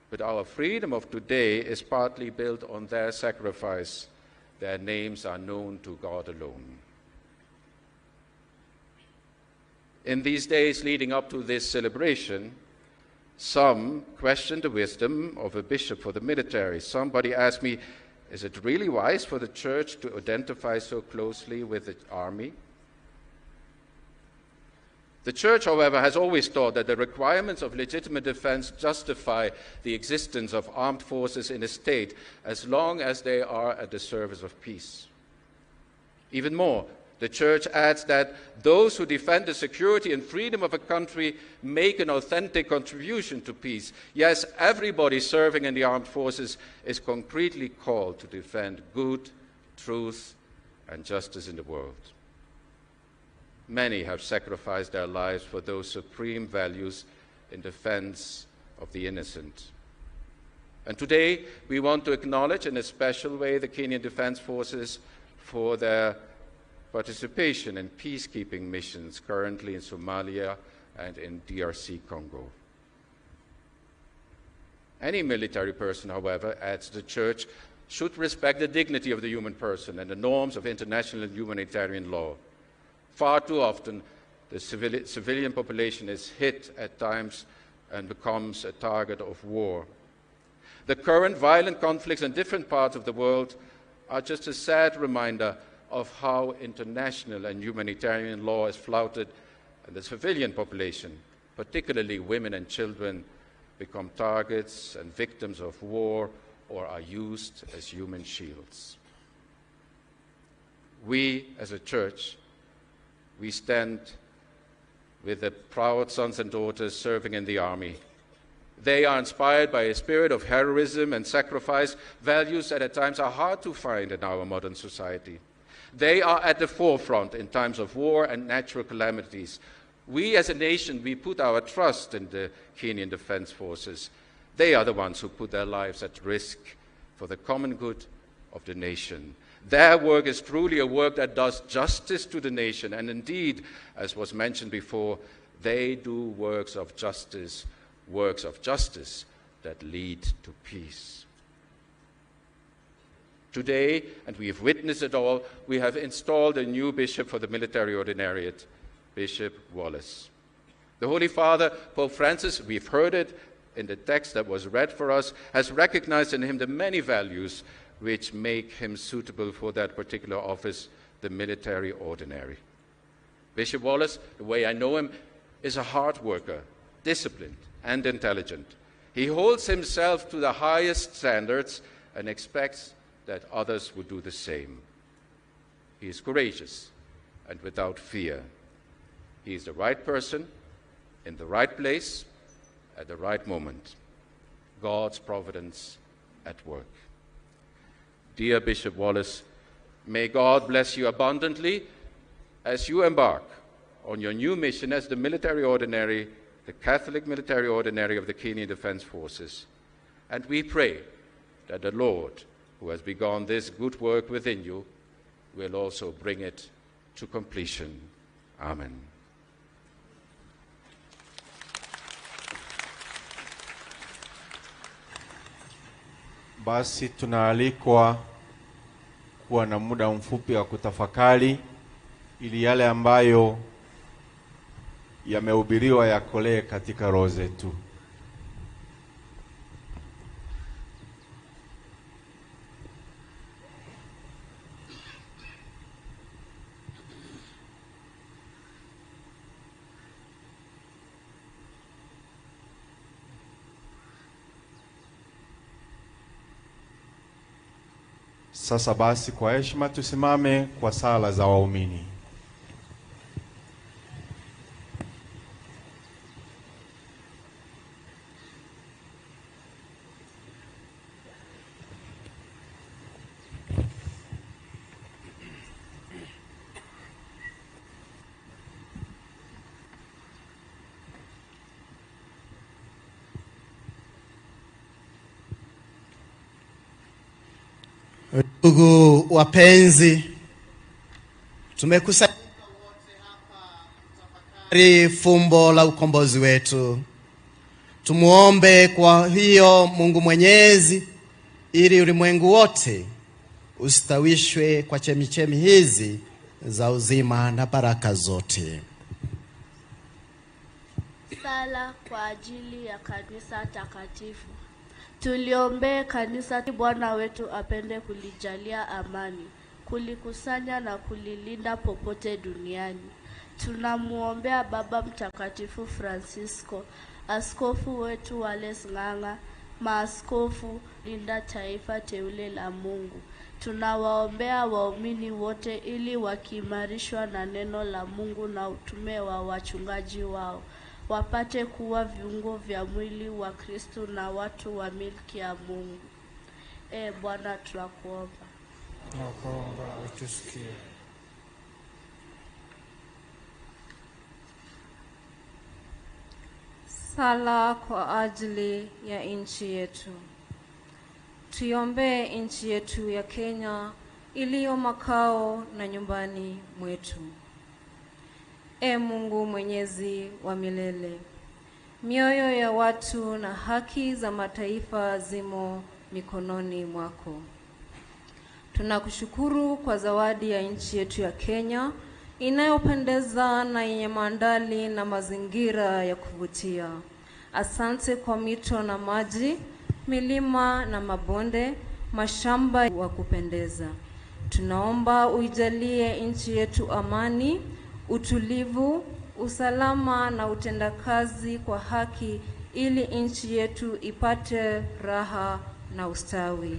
But our freedom of today is partly built on their sacrifice. Their names are known to God alone. In these days leading up to this celebration, some questioned the wisdom of a bishop for the military. Somebody asked me, is it really wise for the church to identify so closely with the army? The church, however, has always taught that the requirements of legitimate defense justify the existence of armed forces in a state as long as they are at the service of peace. Even more, the church adds that those who defend the security and freedom of a country make an authentic contribution to peace. Yes, everybody serving in the armed forces is concretely called to defend good, truth, and justice in the world. Many have sacrificed their lives for those supreme values in defense of the innocent. And today, we want to acknowledge in a special way the Kenyan Defense Forces for their participation in peacekeeping missions currently in Somalia and in DRC Congo. Any military person, however, adds the Church, should respect the dignity of the human person and the norms of international and humanitarian law. Far too often, the civilian population is hit at times and becomes a target of war. The current violent conflicts in different parts of the world are just a sad reminder of how international and humanitarian law is flouted, and the civilian population, particularly women and children, become targets and victims of war or are used as human shields. We, as a church, we stand with the proud sons and daughters serving in the army. They are inspired by a spirit of heroism and sacrifice, values that at times are hard to find in our modern society. They are at the forefront in times of war and natural calamities. We as a nation, we put our trust in the Kenyan Defense Forces. They are the ones who put their lives at risk for the common good of the nation. Their work is truly a work that does justice to the nation, and indeed, as was mentioned before, they do works of justice that lead to peace. Today, and we have witnessed it all, we have installed a new bishop for the military ordinariate, Bishop Wallace. The Holy Father, Pope Francis, we've heard it in the text that was read for us, has recognized in him the many values which make him suitable for that particular office, the military ordinary. Bishop Wallace, the way I know him, is a hard worker, disciplined and intelligent. He holds himself to the highest standards and expects that others would do the same. He is courageous and without fear. He is the right person, in the right place, at the right moment. God's providence at work. Dear Bishop Wallace, may God bless you abundantly as you embark on your new mission as the military ordinary, the Catholic military ordinary of the Kenyan Defense Forces. And we pray that the Lord, who has begun this good work within you, will also bring it to completion. Amen. Basi tunaalikwa kuwa na muda mfupi wa kutafakari ili yale ambayo yamehubiriwa yakolee katika roho zetu. Sasa basi kwa heshima tusimame kwa sala za waumini. Ndugu wapenzi, tumekusanyika wote hapa kutafakari fumbo la ukombozi wetu. Tumuombe kwa hiyo Mungu Mwenyezi ili ulimwengu wote ustawishwe kwa chemichemi hizi za uzima na baraka zote. Sala kwa ajili ya kanisa takatifu. Tuliombee kanisa, Bwana wetu apende kulijalia amani, kulikusanya na kulilinda popote duniani. Tunamuombea Baba Mtakatifu Francisco, askofu wetu Wallace Ng'ang'a, maaskofu, linda taifa teule la Mungu. Tunawaombea waumini wote ili wakiimarishwa na neno la Mungu na utume wa wachungaji wao, wapate kuwa viungo vya mwili wa Kristo na watu wa milki ya Mungu. Bwana, tunakuomba. Tunakuomba utusikie. Sala kwa ajili ya nchi yetu. Tuiombee nchi yetu ya Kenya iliyo makao na nyumbani mwetu. E Mungu Mwenyezi wa milele, mioyo ya watu na haki za mataifa zimo mikononi mwako. Tunakushukuru kwa zawadi ya nchi yetu ya Kenya inayopendeza na yenye mandhari na mazingira ya kuvutia. Asante kwa mito na maji, milima na mabonde, mashamba wa kupendeza. Tunaomba uijalie nchi yetu amani, utulivu, usalama na utendakazi kwa haki, ili nchi yetu ipate raha na ustawi.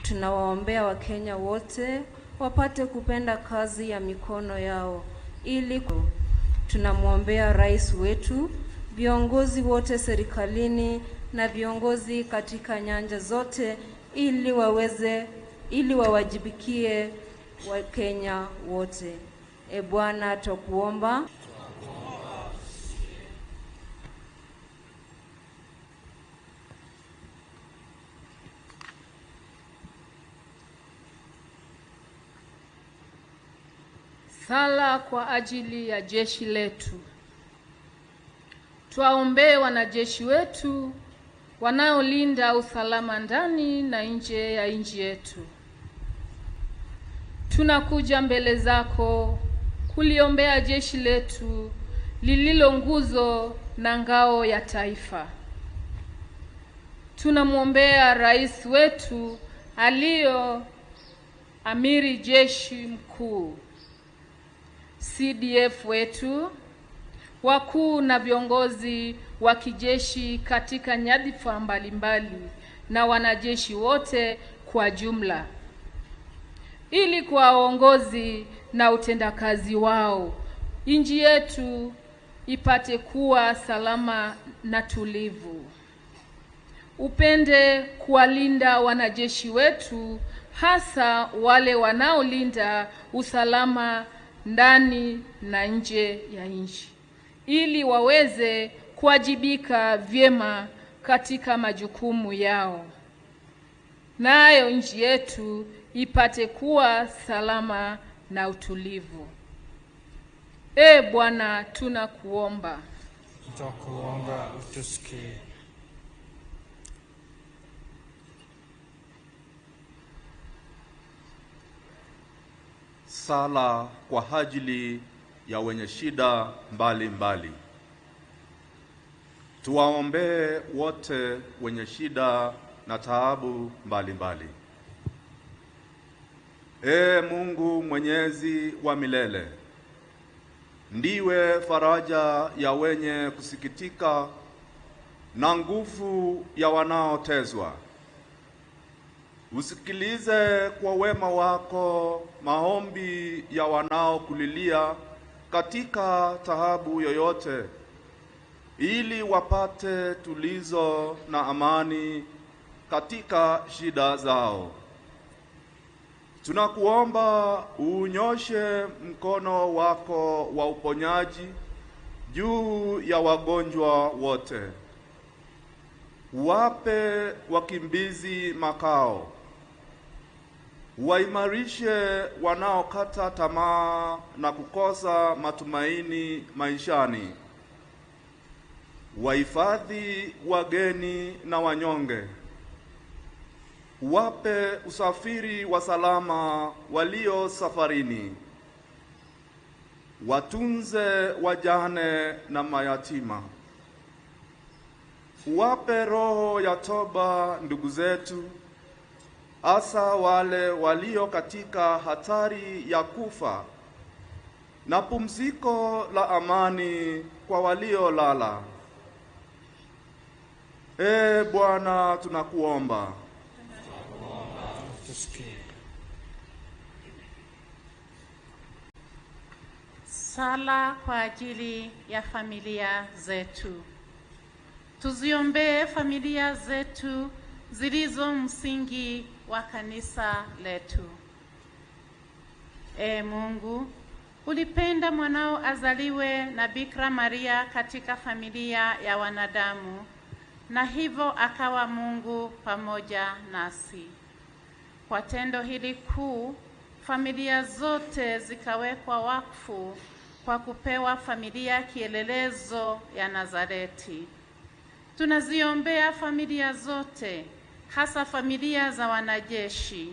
Tunawaombea Wakenya wote wapate kupenda kazi ya mikono yao, ili tunamwombea rais wetu, viongozi wote serikalini na viongozi katika nyanja zote, ili wawajibikie Wakenya wote. E Bwana, twakuomba. Sala kwa ajili ya jeshi letu. Tuwaombee wanajeshi wetu wanaolinda usalama ndani na nje ya nchi yetu. Tunakuja mbele zako kuliombea jeshi letu lililo nguzo na ngao ya taifa. Tunamwombea rais wetu aliyo amiri jeshi mkuu, CDF wetu, wakuu na viongozi wa kijeshi katika nyadhifa mbalimbali na wanajeshi wote kwa jumla, ili kwa uongozi na utendakazi wao nchi yetu ipate kuwa salama na tulivu. Upende kuwalinda wanajeshi wetu, hasa wale wanaolinda usalama ndani na nje ya nchi, ili waweze kuwajibika vyema katika majukumu yao, nayo nchi yetu ipate kuwa salama na utulivu. E Bwana, tunakuomba. Twakuomba utusikie. Sala kwa ajili ya wenye shida mbalimbali. Tuwaombee wote wenye shida na taabu mbalimbali. Ee Mungu Mwenyezi wa milele, ndiwe faraja ya wenye kusikitika na nguvu ya wanaotezwa. Usikilize kwa wema wako maombi ya wanaokulilia katika taabu yoyote, ili wapate tulizo na amani katika shida zao. Tunakuomba unyoshe mkono wako wa uponyaji juu ya wagonjwa wote. Wape wakimbizi makao, waimarishe wanaokata tamaa na kukosa matumaini maishani, wahifadhi wageni na wanyonge, wape usafiri wa salama walio safarini, watunze wajane na mayatima, wape roho ya toba ndugu zetu, hasa wale walio katika hatari ya kufa, na pumziko la amani kwa waliolala. Ee Bwana, tunakuomba. Sala kwa ajili ya familia zetu. Tuziombee familia zetu zilizo msingi wa kanisa letu. Ee Mungu, ulipenda mwanao azaliwe na Bikira Maria katika familia ya wanadamu. na hivyo akawa Mungu pamoja nasi. Kwa tendo hili kuu, familia zote zikawekwa wakfu kwa kupewa familia kielelezo ya Nazareti. Tunaziombea familia zote, hasa familia za wanajeshi,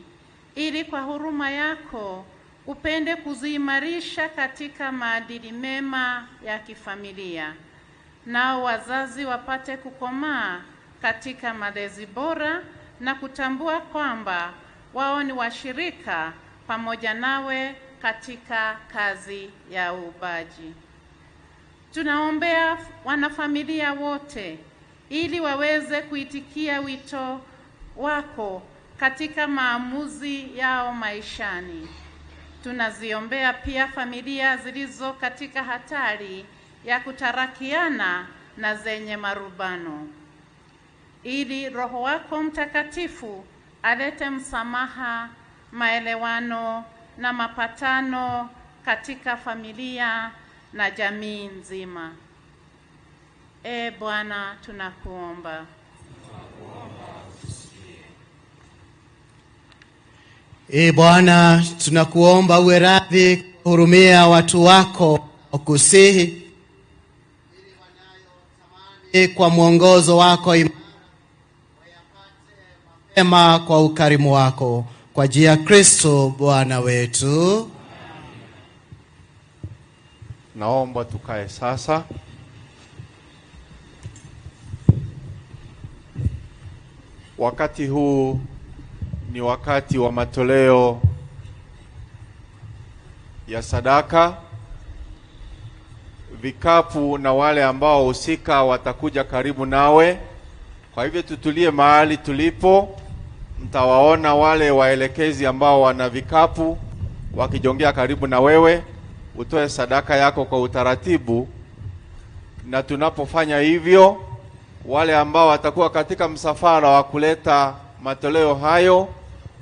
ili kwa huruma yako upende kuziimarisha katika maadili mema ya kifamilia, nao wazazi wapate kukomaa katika malezi bora na kutambua kwamba wao ni washirika pamoja nawe katika kazi ya uubaji. Tunaombea wanafamilia wote ili waweze kuitikia wito wako katika maamuzi yao maishani. Tunaziombea pia familia zilizo katika hatari ya kutarakiana na zenye marubano, ili Roho wako Mtakatifu alete msamaha, maelewano na mapatano katika familia na jamii nzima. E Bwana, tunakuomba. E Bwana, tunakuomba uwe radhi kuhurumia watu wako, kusihi ili kwa mwongozo wako mapema kwa ukarimu wako, kwa njia ya Kristo Bwana wetu. Naomba tukae sasa. Wakati huu ni wakati wa matoleo ya sadaka. Vikapu na wale ambao husika watakuja karibu nawe. Kwa hivyo tutulie mahali tulipo. Mtawaona wale waelekezi ambao wana vikapu wakijongea karibu na wewe. Utoe sadaka yako kwa utaratibu, na tunapofanya hivyo, wale ambao watakuwa katika msafara wa kuleta matoleo hayo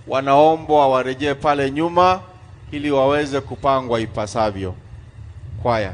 wanaombwa warejee pale nyuma ili waweze kupangwa ipasavyo. Kwaya.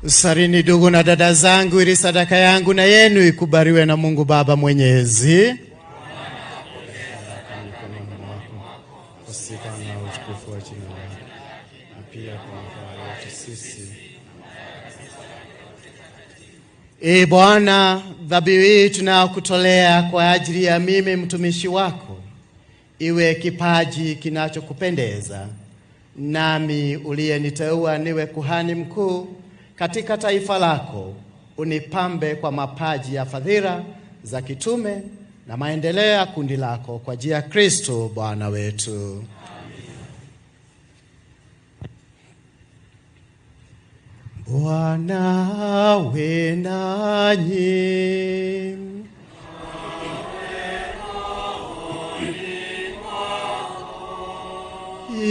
Sarini ndugu na dada zangu, ili sadaka yangu na yenu ikubaliwe na Mungu Baba Mwenyezi. Sifa na utukufu wa jina lako, na pia kwa mafaa yetu sisi. Ee Bwana, dhabihu hii tunayokutolea kwa ajili ya mimi mtumishi wako iwe kipaji kinachokupendeza, nami uliyeniteua niwe kuhani mkuu katika taifa lako, unipambe kwa mapaji ya fadhila za kitume na maendeleo ya kundi lako, kwa njia ya Kristo Bwana wetu. Bwana awe nanyi.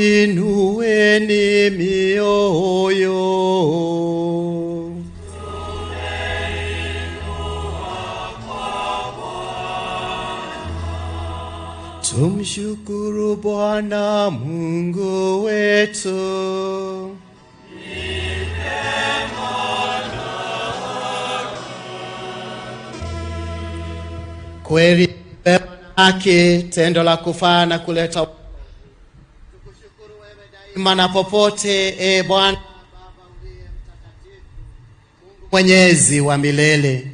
Inueni mioyo. Tumshukuru Bwana Mungu wetu. Kweli haki, tendo la kufaa na kuleta daima na popote. E Bwana Mwenyezi wa milele,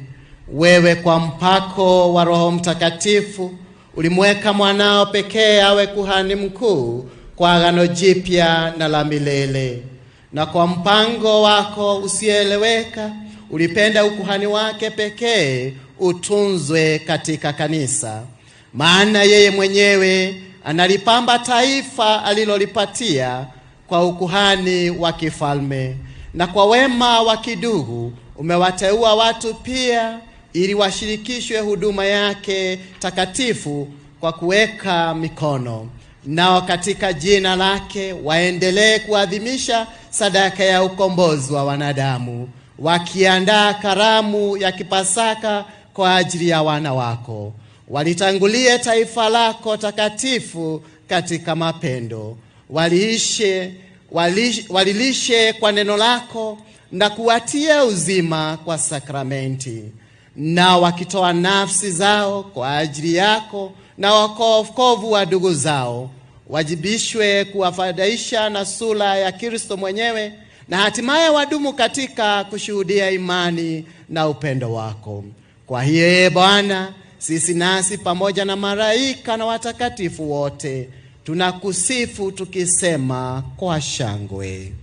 wewe kwa mpako wa Roho Mtakatifu ulimweka mwanao pekee awe kuhani mkuu kwa agano jipya na la milele, na kwa mpango wako usieleweka ulipenda ukuhani wake pekee utunzwe katika kanisa, maana yeye mwenyewe analipamba taifa alilolipatia kwa ukuhani wa kifalme, na kwa wema wa kidugu umewateua watu pia ili washirikishwe huduma yake takatifu kwa kuweka mikono, nao katika jina lake waendelee kuadhimisha sadaka ya ukombozi wa wanadamu, wakiandaa karamu ya kipasaka kwa ajili ya wana wako. Walitangulie taifa lako takatifu katika mapendo, walilishe kwa neno lako na kuwatia uzima kwa sakramenti, na wakitoa nafsi zao kwa ajili yako na wokovu wa ndugu zao, wajibishwe kuwafadhaisha na sura ya Kristo mwenyewe, na hatimaye wadumu katika kushuhudia imani na upendo wako. Kwa hiyo ee Bwana, sisi nasi pamoja na malaika na watakatifu wote tunakusifu tukisema kwa shangwe.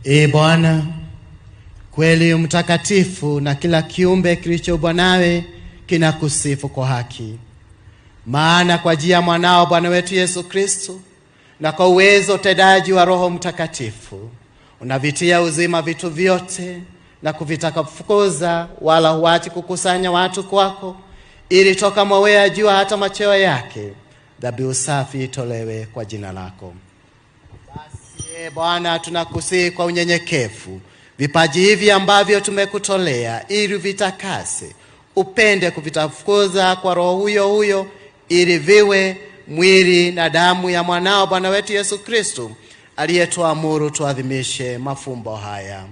Ee Bwana, kweli mtakatifu, na kila kiumbe kilichoumbwa nawe kinakusifu kwa haki. Maana kwa njia ya mwanao Bwana wetu Yesu Kristo na kwa uwezo utendaji wa Roho Mtakatifu unavitia uzima vitu vyote, na kuvitaka kufukuza, wala huachi kukusanya watu kwako, ili toka mawio ya jua hata machweo yake dhabihu safi itolewe kwa jina lako. Basi Bwana, tunakusihi kwa unyenyekevu vipaji hivi ambavyo tumekutolea, ili vitakase, upende kuvitafukuza kwa Roho huyo huyo, ili viwe mwili na damu ya mwanao Bwana wetu Yesu Kristo, aliyetuamuru tuadhimishe mafumbo haya.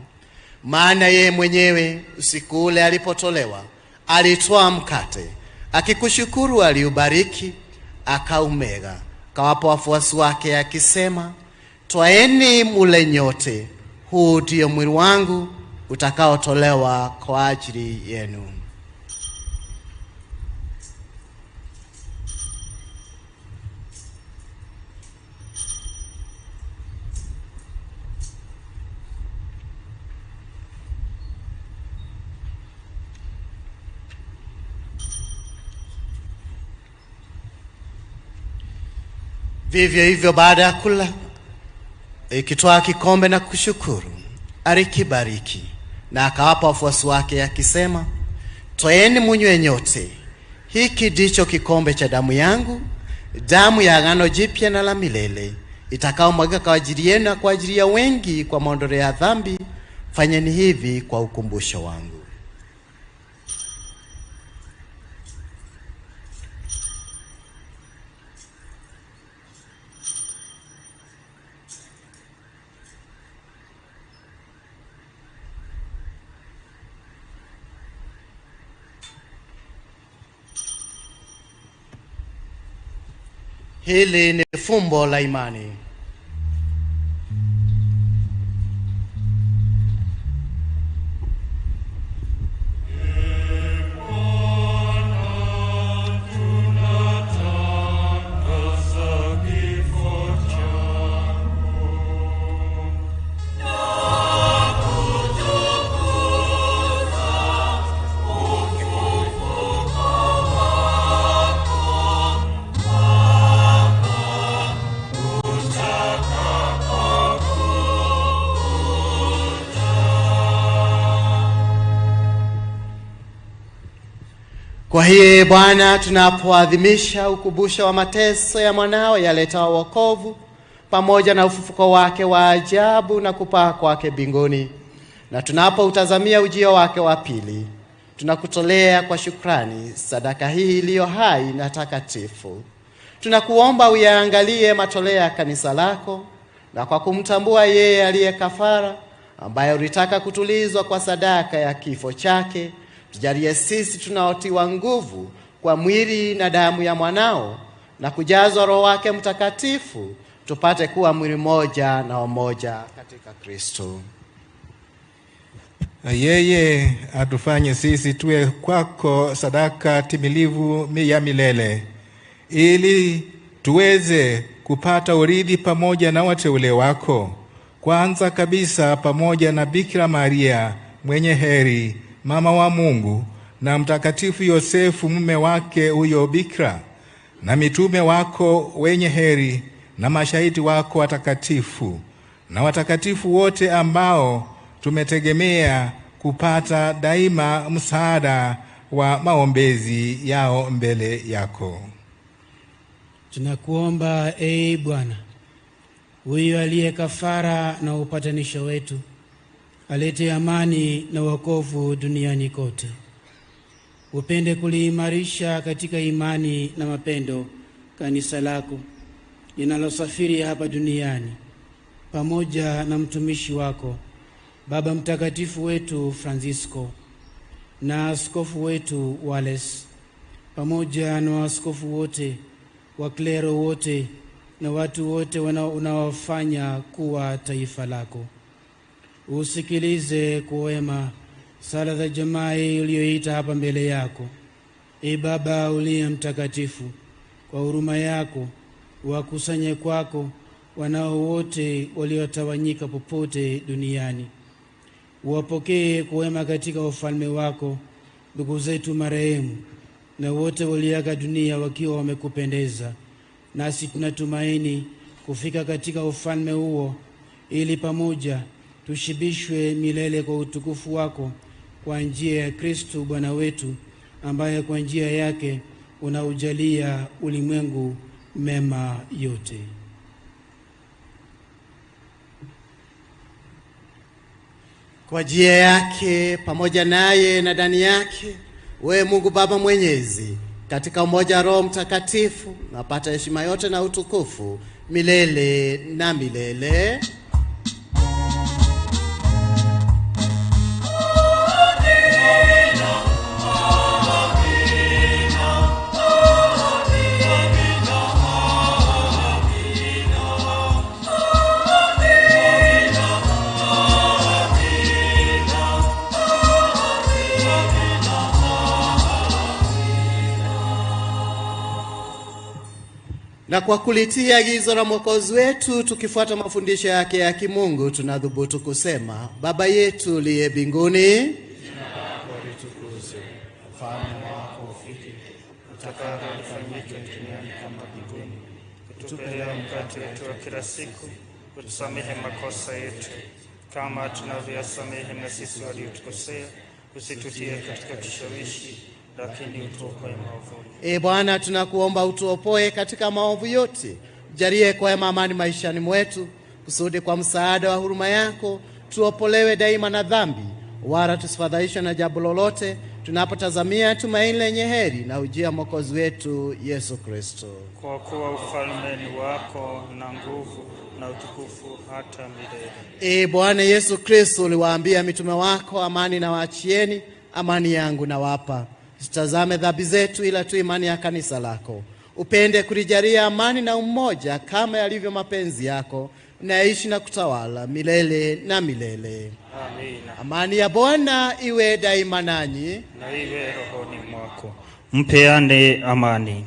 Maana yeye mwenyewe usiku ule alipotolewa, alitwaa mkate, akikushukuru aliubariki, akaumega, akawapa wafuasi wake akisema, twaeni mule nyote, huu ndio mwili wangu utakaotolewa kwa ajili yenu. Vivyo hivyo baada ya kula, ikitwaa kikombe na kushukuru, alikibariki na akawapa wafuasi wake akisema, twaeni munywe nyote, hiki ndicho kikombe cha damu yangu, damu ya agano jipya na la milele, itakaomwagika kwa ajili yenu na kwa ajili ya wengi kwa maondoleo ya dhambi. Fanyeni hivi kwa ukumbusho wangu. Hili ni fumbo la imani. Kwa hiyo Bwana, tunapoadhimisha ukumbusho wa mateso ya mwanao yaletao wokovu pamoja na ufufuko wake wa ajabu na kupaa kwake mbinguni, na tunapoutazamia ujio wake wa pili, tunakutolea kwa shukrani sadaka hii iliyo hai na takatifu. Tunakuomba uyaangalie matoleo ya kanisa lako, na kwa kumtambua yeye aliye kafara, ambaye ulitaka kutulizwa kwa sadaka ya kifo chake, tujalie sisi tunaotiwa nguvu kwa mwili na damu ya mwanao na kujazwa Roho wake Mtakatifu, tupate kuwa mwili mmoja na umoja katika Kristo. Na yeye atufanye sisi tuwe kwako sadaka timilivu ya milele, ili tuweze kupata urithi pamoja na wateule wako, kwanza kabisa pamoja na Bikira Maria mwenye heri, mama wa Mungu, na Mtakatifu Yosefu mume wake huyo Bikira, na mitume wako wenye heri, na mashahidi wako watakatifu, na watakatifu wote ambao tumetegemea kupata daima msaada wa maombezi yao mbele yako. Tunakuomba ee Bwana, huyu aliye kafara na upatanisho wetu, alete amani na wokovu duniani kote. Upende kuliimarisha katika imani na mapendo kanisa lako linalosafiri hapa duniani, pamoja na mtumishi wako Baba Mtakatifu wetu Francisco na askofu wetu Wallace, pamoja na waaskofu wote, waklero wote na watu wote unaowafanya kuwa taifa lako. Usikilize kwa wema sala za jamaa uliyoita hapa mbele yako. E Baba uliye mtakatifu, kwa huruma yako wakusanye kwako wanao wote waliotawanyika popote duniani. Wapokee kwa wema katika ufalme wako ndugu zetu marehemu na wote waliaga dunia wakiwa wamekupendeza. Nasi tunatumaini kufika katika ufalme huo, ili pamoja tushibishwe milele kwa utukufu wako kwa njia ya Kristo Bwana wetu, ambaye kwa njia yake unaujalia ulimwengu mema yote. Kwa njia yake, pamoja naye na ndani yake, wewe Mungu Baba Mwenyezi, katika umoja wa Roho Mtakatifu, napata heshima yote na utukufu milele na milele. Na kwa kulitia agizo la Mwokozi wetu, tukifuata mafundisho yake ya kimungu, tunadhubutu kusema: Baba yetu uliye mbinguni, Jina lako litukuzwe, ufalme wako ufike, utakalo lifanyike duniani kama mbinguni. Utupe leo mkate wetu wa kila siku, utusamehe makosa yetu kama tunavyoyasamehe na sisi waliotukosea, usitutie katika kishawishi, lakini utuokoe maovuni. E Bwana, tunakuomba utuopoe katika maovu yote, jalie kwa amani maishani mwetu, kusudi kwa msaada wa huruma yako tuopolewe daima na dhambi, wala tusifadhaishwe na jambo lolote, tunapotazamia tumaini lenye heri na ujia Mwokozi wetu Yesu Kristo. Kwa kuwa ufalme ni wako na nguvu na utukufu hata milele. E Bwana Yesu Kristo, uliwaambia mitume wako, amani na waachieni, amani yangu nawapa. Usitazame dhambi zetu, ila tu imani ya kanisa lako. Upende kulijalia amani na umoja kama yalivyo mapenzi yako, unaishi na kutawala milele na milele. Amina. Amani ya Bwana iwe daima nanyi, na iwe rohoni mwako. Mpeane amani.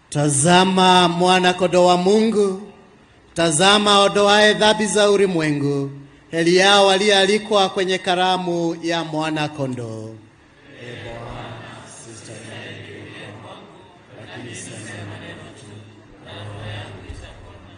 Tazama mwana kondoo wa Mungu, tazama aondoaye dhambi za ulimwengu. Heri yao walioalikwa kwenye karamu ya mwana kondoo. Ee Bwana, sistahili kwangu, lakini sema neno tu na roho yangu itapona.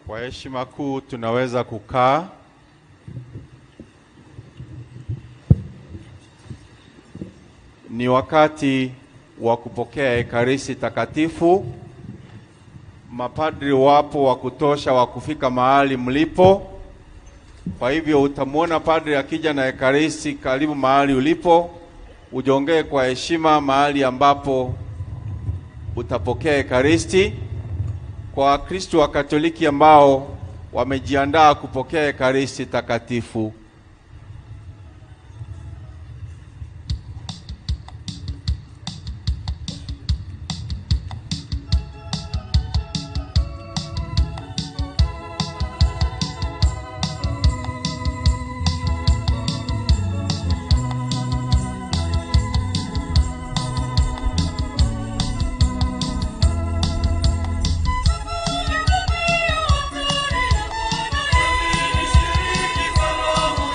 Kwa heshima kuu tunaweza kukaa. Ni wakati wa kupokea Ekaristi Takatifu. Mapadri wapo wa kutosha wa kufika mahali mlipo. Kwa hivyo utamwona padri akija na Ekaristi karibu mahali ulipo, ujongee kwa heshima mahali ambapo utapokea Ekaristi. Kwa Wakristo wa Katoliki ambao wamejiandaa kupokea Ekaristi Takatifu, Nishiriki kwa Roho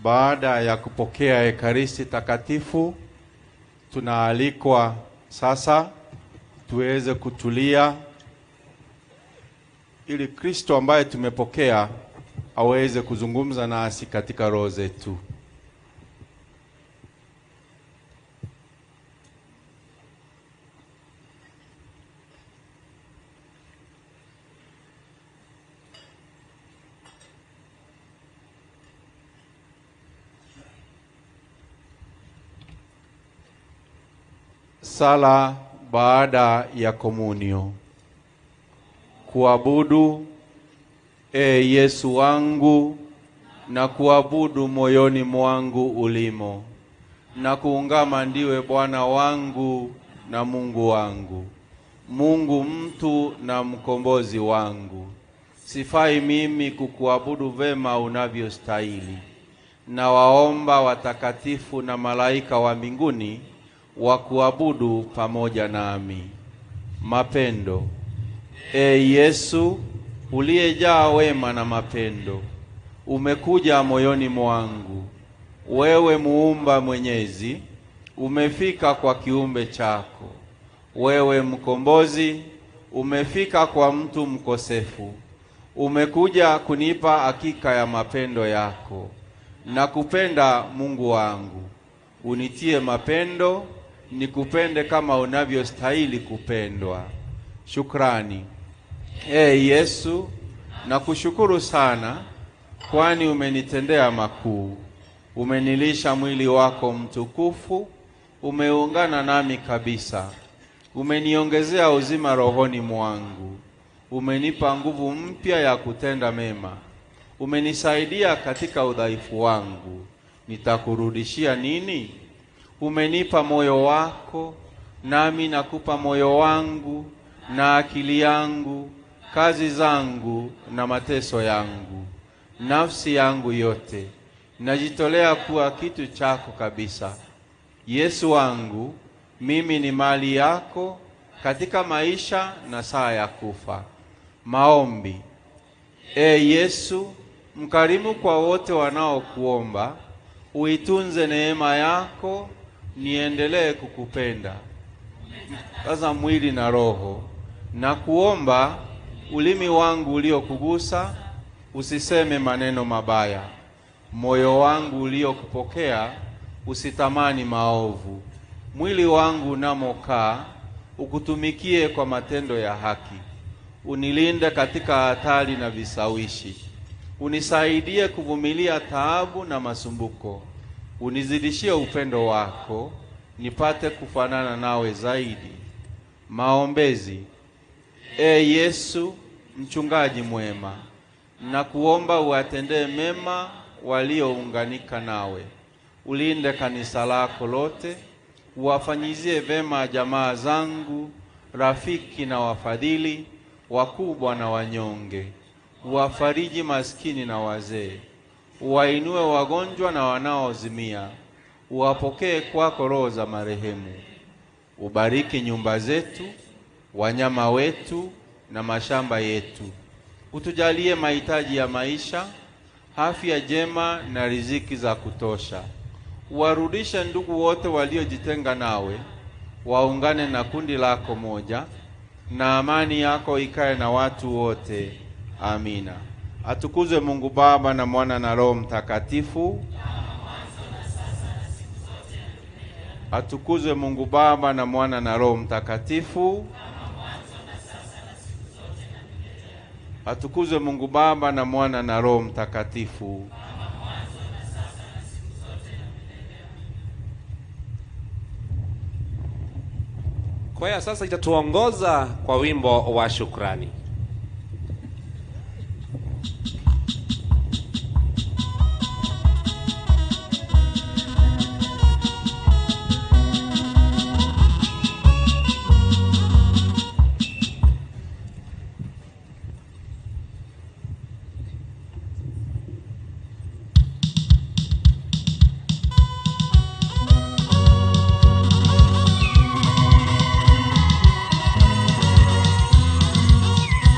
Baada ya kupokea Ekaristi Takatifu, tunaalikwa sasa tuweze kutulia ili Kristo ambaye tumepokea aweze kuzungumza nasi katika roho zetu. Sala baada ya komunio. Kuabudu, e Yesu wangu, na kuabudu moyoni mwangu ulimo, na kuungama ndiwe Bwana wangu na Mungu wangu, Mungu mtu na mkombozi wangu. Sifai mimi kukuabudu vema unavyostahili. Na waomba watakatifu na malaika wa mbinguni wakuabudu pamoja nami. Mapendo. E Yesu, uliyejaa wema na mapendo, umekuja moyoni mwangu. Wewe muumba mwenyezi, umefika kwa kiumbe chako. Wewe mkombozi, umefika kwa mtu mkosefu. Umekuja kunipa hakika ya mapendo yako. Nakupenda Mungu wangu, unitie mapendo, nikupende kama unavyostahili kupendwa. Shukrani. E Yesu, nakushukuru sana, kwani umenitendea makuu. Umenilisha mwili wako mtukufu, umeungana nami kabisa. Umeniongezea uzima rohoni mwangu. Umenipa nguvu mpya ya kutenda mema. Umenisaidia katika udhaifu wangu. Nitakurudishia nini? Umenipa moyo wako, nami nakupa moyo wangu na akili yangu, kazi zangu na mateso yangu, nafsi yangu yote. Najitolea kuwa kitu chako kabisa. Yesu wangu, mimi ni mali yako katika maisha na saa ya kufa. Maombi. E Yesu, mkarimu kwa wote wanaokuomba, uitunze neema yako, niendelee kukupenda kaza mwili na roho. Na kuomba ulimi wangu uliokugusa usiseme maneno mabaya, moyo wangu uliokupokea usitamani maovu, mwili wangu unamokaa ukutumikie kwa matendo ya haki. Unilinde katika hatari na visawishi, unisaidie kuvumilia taabu na masumbuko, unizidishie upendo wako, nipate kufanana nawe zaidi. Maombezi. E Yesu, mchungaji mwema, na kuomba uwatendee mema waliounganika nawe. Ulinde kanisa lako lote, uwafanyizie vema jamaa zangu, rafiki na wafadhili, wakubwa na wanyonge. Uwafariji maskini na wazee, uwainue wagonjwa na wanaozimia, uwapokee kwako roho za marehemu. Ubariki nyumba zetu, wanyama wetu na mashamba yetu. Utujalie mahitaji ya maisha, afya njema na riziki za kutosha. Uwarudishe ndugu wote waliojitenga nawe, waungane na kundi lako moja, na amani yako ikae na watu wote. Amina. Atukuzwe Mungu Baba na Mwana na Roho Mtakatifu. Atukuzwe Mungu Baba na Mwana na Roho Mtakatifu. Atukuzwe Mungu Baba na Mwana na Roho Mtakatifu. Kwaya sasa itatuongoza kwa wimbo wa shukrani. Thank you.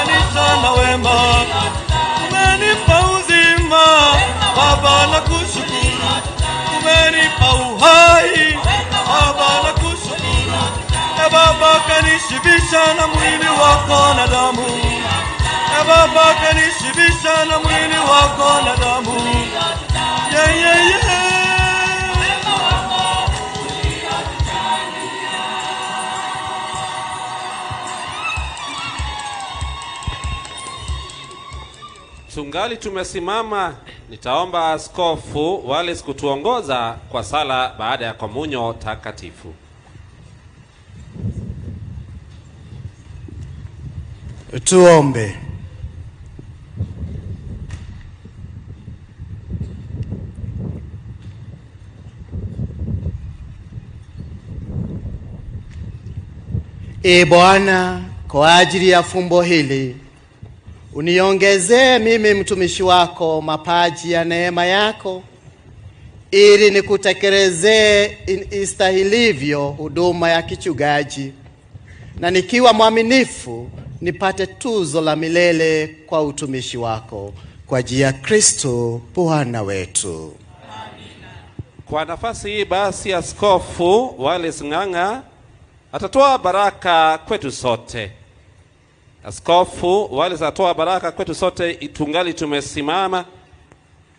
Umenifananisha na wema, umenipa uzima, Baba nakushukuru. Umenipa uhai, Baba nakushukuru. E Baba kanishibisha na mwili wako na damu. E Baba kanishibisha na mwili wako na damu. Yeah, yeah, yeah. Tungali tumesimama, nitaomba Askofu Wallace kutuongoza kwa sala baada ya komunyo takatifu. Tuombe. Ee Bwana, kwa ajili ya fumbo hili uniongezee mimi mtumishi wako mapaji ya neema yako, ili nikutekelezee istahilivyo huduma ya kichungaji, na nikiwa mwaminifu nipate tuzo la milele kwa utumishi wako, kwa njia ya Kristo Bwana wetu. Kwa nafasi hii basi, Askofu Wallace Ng'ang'a atatoa baraka kwetu sote. Askofu Wallace atatoa baraka kwetu sote tungali tumesimama.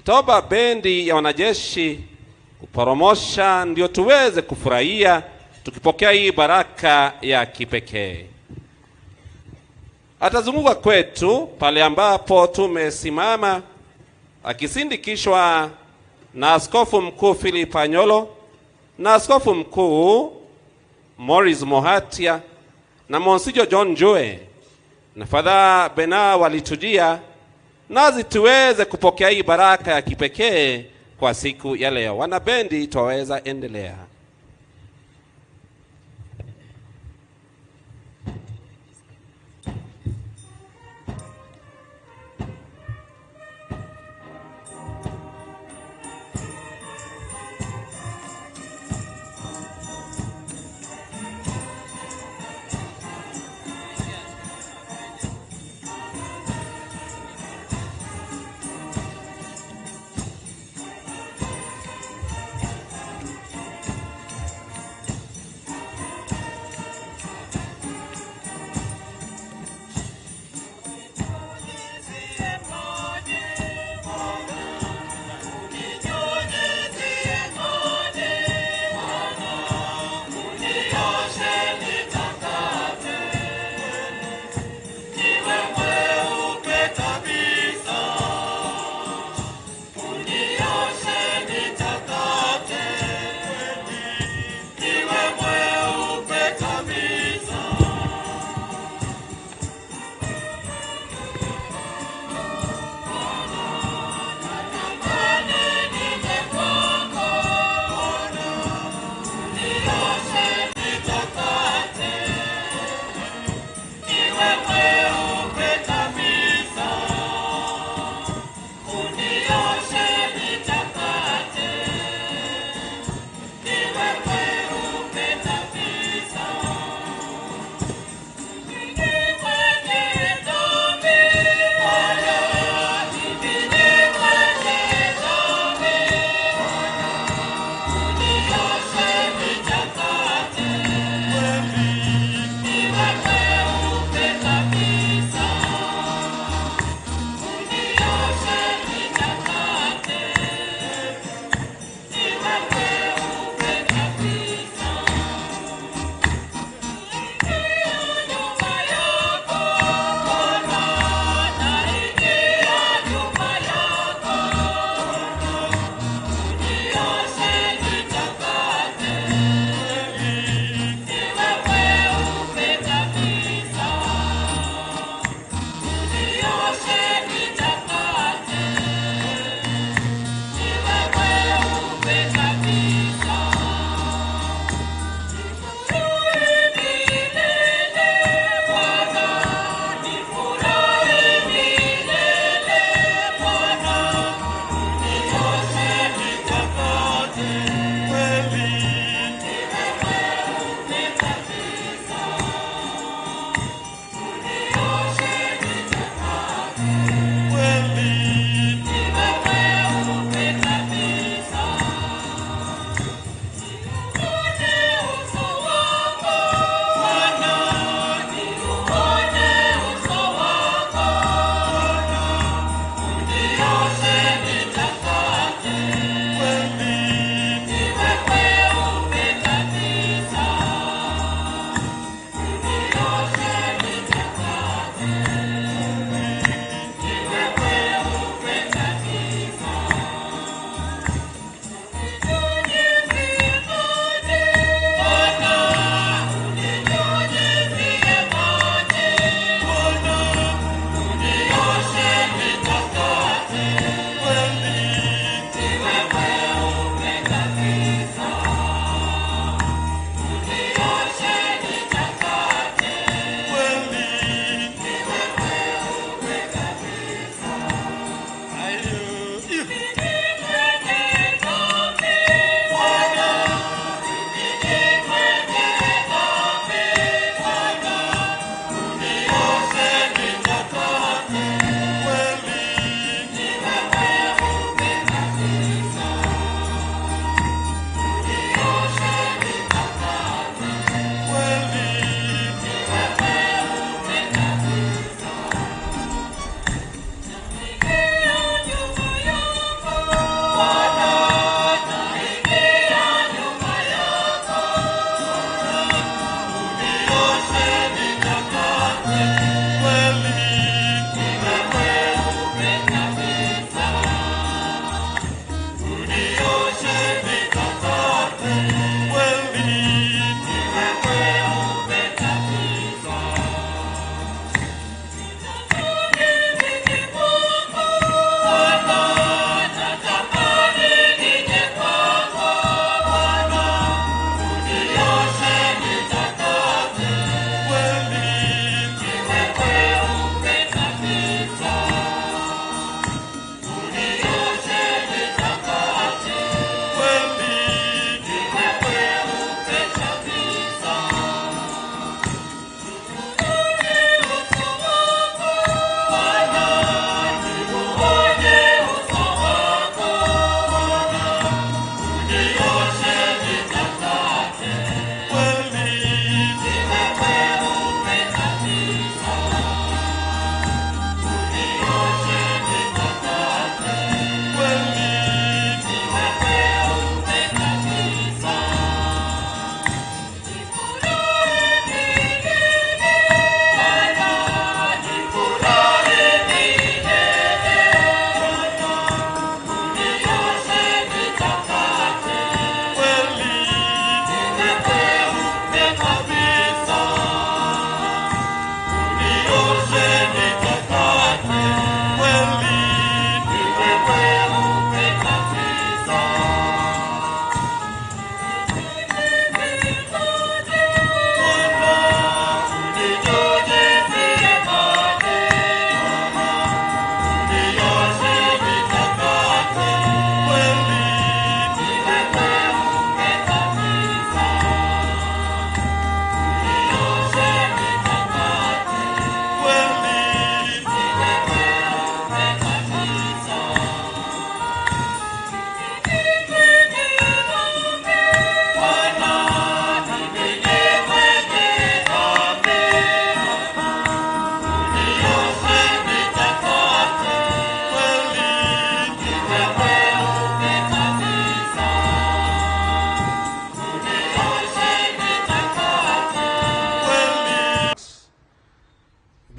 Toba bendi ya wanajeshi kuporomosha, ndio tuweze kufurahia tukipokea hii baraka ya kipekee. Atazunguka kwetu pale ambapo tumesimama akisindikishwa na Askofu Mkuu Philip Anyolo na Askofu Mkuu Morris Mohatia na Monsignor John Njue na Fadha Bena walitujia, nazi tuweze kupokea hii baraka ya kipekee kwa siku ya leo. Wanabendi, twaweza endelea.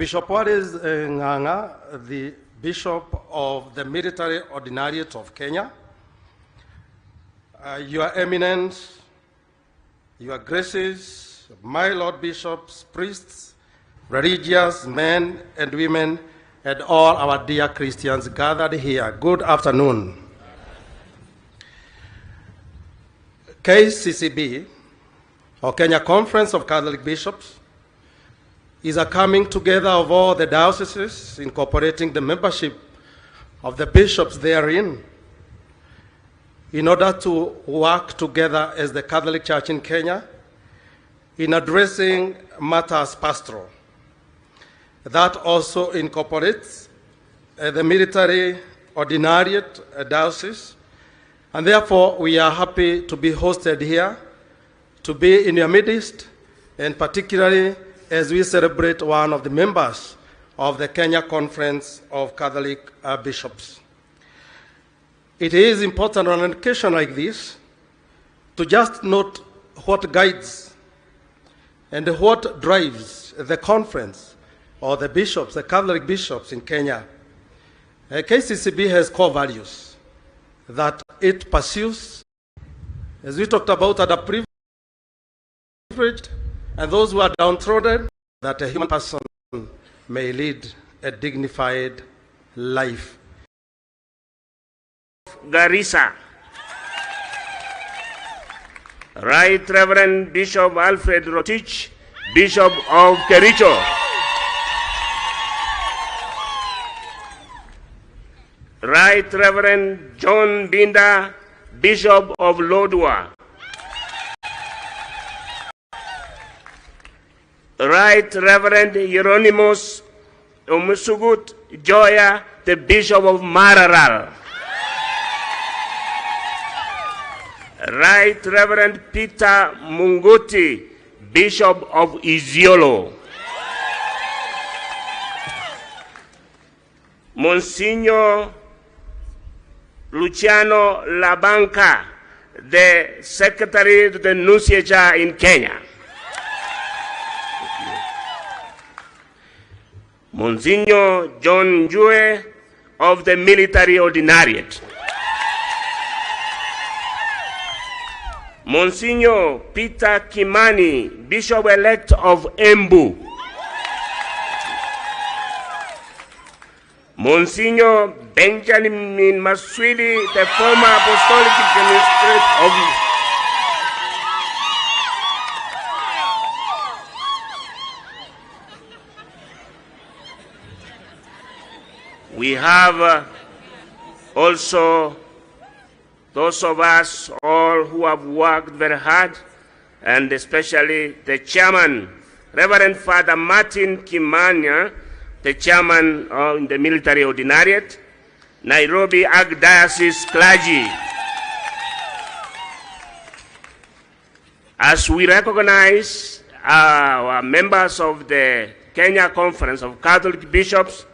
Bishop Wallace Ng'ang'a, the Bishop of the Military Ordinariate of Kenya, Your Eminence, Your Graces, my Lord Bishops, priests, religious men and women, and all our dear Christians gathered here, good afternoon. KCCB, or Kenya Conference of Catholic Bishops, is a coming together of all the dioceses incorporating the membership of the bishops therein in order to work together as the Catholic Church in Kenya in addressing matters pastoral. That also incorporates the military ordinariate diocese, and therefore we are happy to be hosted here, to be in your midst, and particularly as we celebrate one of the members of the Kenya Conference of Catholic Bishops. It is important on an occasion like this to just note what guides and what drives the conference or the bishops, the Catholic bishops in Kenya. KCCB has core values that it pursues. As we talked about, the privileged and those who are downtrodden, that a human person may lead a dignified life. Garissa, Right Reverend Bishop Alfred Rotich, Bishop of Kericho. Right Reverend John Binda, Bishop of Lodwar. Right Reverend Hieronymus Omusugut Joya, the Bishop of Maralal. Right Reverend Peter Munguti, Bishop of Isiolo. Monsignor Luciano Labanca, the Secretary to the Nunciature in Kenya. Monsignor John Njue of the Military Ordinariate. Monsignor Peter Kimani, Bishop-elect of Embu. Monsignor Benjamin Maswili, the former Apostolic Administrator of We have also those of us all who have worked very hard, and especially the chairman, Reverend Father Martin Kimanya, the chairman of the Military Ordinariate, Nairobi Archdiocese clergy. As we recognize our members of the Kenya Conference of Catholic Bishops,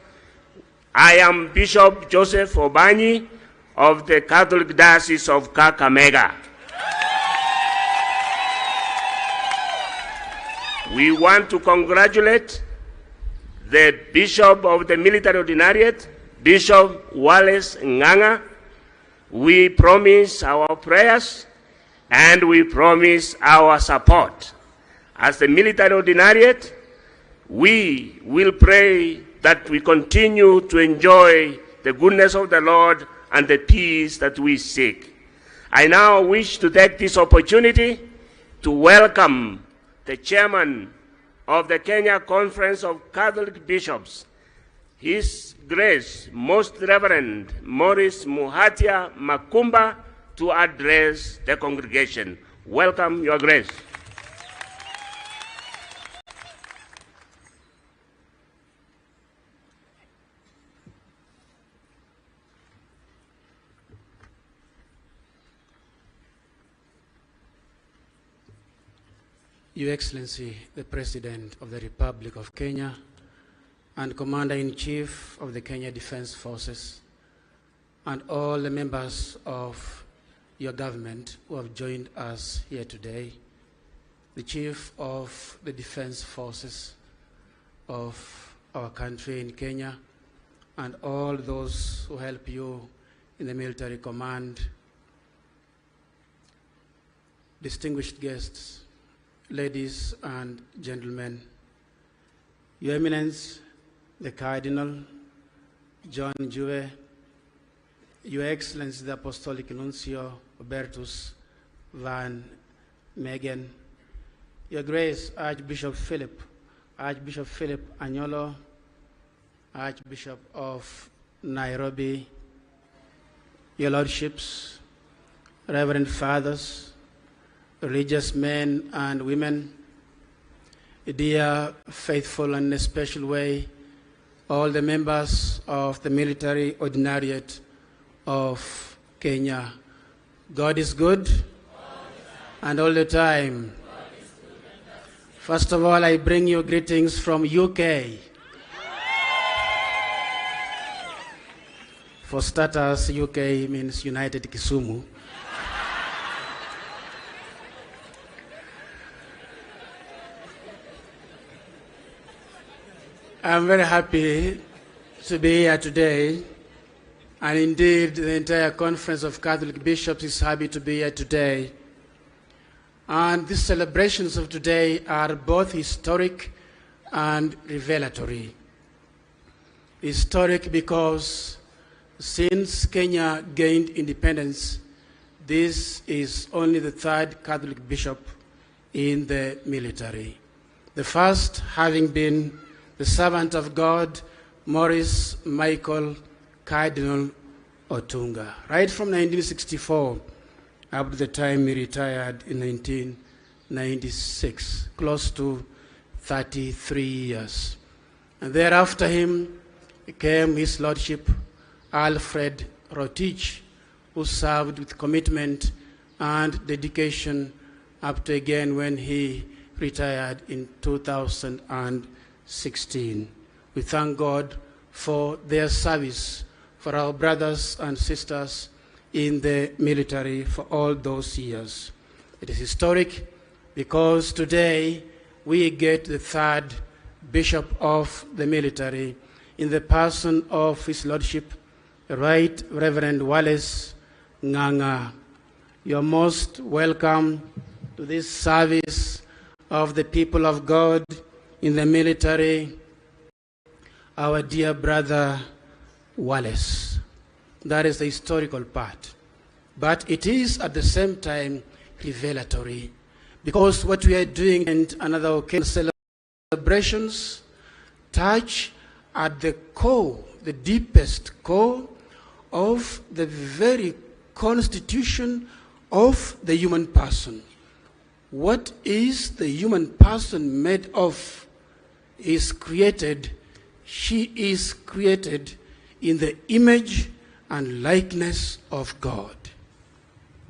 I am Bishop Joseph Obanyi of the Catholic Diocese of Kakamega. We want to congratulate the Bishop of the Military Ordinariate, Bishop Wallace Ng'ang'a. We promise our prayers and we promise our support. As the Military Ordinariate, we will pray that we continue to enjoy the goodness of the Lord and the peace that we seek. I now wish to take this opportunity to welcome the chairman of the Kenya Conference of Catholic Bishops, His Grace Most Reverend Maurice Muhatia Makumba, to address the congregation. Welcome, Your Grace. Your Excellency, the President of the Republic of Kenya and Commander-in-Chief of the Kenya Defense Forces, and all the members of your government who have joined us here today, the Chief of the Defense Forces of our country in Kenya, and all those who help you in the military command, distinguished guests, ladies and gentlemen, Your Eminence, the Cardinal John Njue, Your Excellency, the Apostolic Nuncio Hubertus van Megen, Your Grace, Archbishop Philip Anyolo, Archbishop of Nairobi, Your Lordships, Reverend Fathers, religious men and women, dear faithful and in a special way, all the members of the military ordinariate of Kenya. God is good and all the time. First of all, I bring you greetings from UK. For starters, UK means United Kisumu. I'm very happy to be here today, and indeed the entire Conference of Catholic Bishops is happy to be here today. And these celebrations of today are both historic and revelatory. Historic because since Kenya gained independence, this is only the third Catholic bishop in the military. The first having been the servant of God, Maurice Michael Cardinal Otunga, right from 1964 up to the time he retired in 1996, close to 33 years. And thereafter him came His Lordship Alfred Rotich, who served with commitment and dedication up to again when he retired in 2016. We thank God for their service for our brothers and sisters in the military for all those years. It is historic because today we get the third bishop of the military in the person of His Lordship, Right Reverend Wallace Ng'ang'a. You are most welcome to this service of the people of God in the military, our dear brother Wallace. That is the historical part. But it is at the same time revelatory, because what we are doing and another occasion celebrations touch at the core, the deepest core of the very constitution of the human person. What is the human person made of is created, she is created in the image and likeness of God.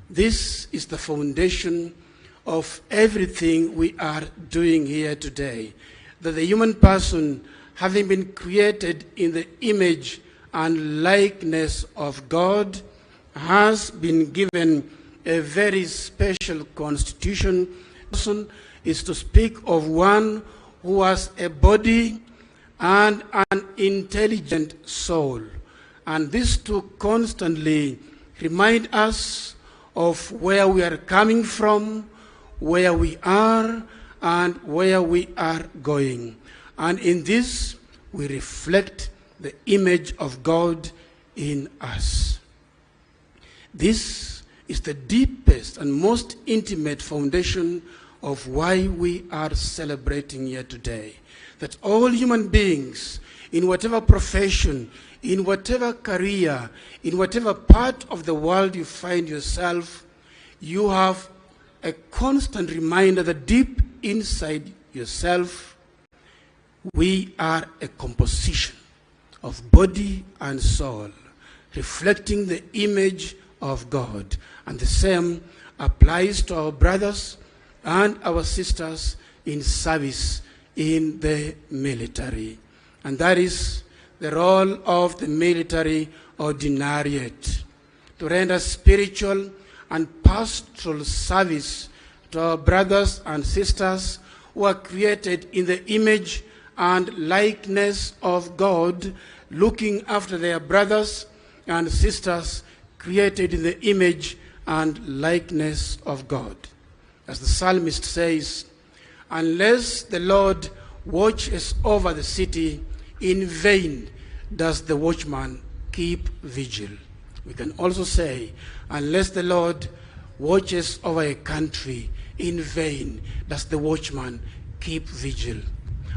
This is the foundation of everything we are doing here today. That the human person, having been created in the image and likeness of God, has been given a very special constitution. Person is to speak of one who has a body and an intelligent soul. And these two constantly remind us of where we are coming from, where we are, and where we are going. And in this, we reflect the image of God in us. This is the deepest and most intimate foundation of why we are celebrating here today. That all human beings, in whatever profession, in whatever career, in whatever part of the world you find yourself, you have a constant reminder that deep inside yourself, we are a composition of body and soul, reflecting the image of God. And the same applies to our brothers and our sisters in service in the military. And that is the role of the military ordinariate, to render spiritual and pastoral service to our brothers and sisters who are created in the image and likeness of God, looking after their brothers and sisters created in the image and likeness of God. As the psalmist says, unless the Lord watches over the city, in vain does the watchman keep vigil. We can also say, unless the Lord watches over a country, in vain does the watchman keep vigil.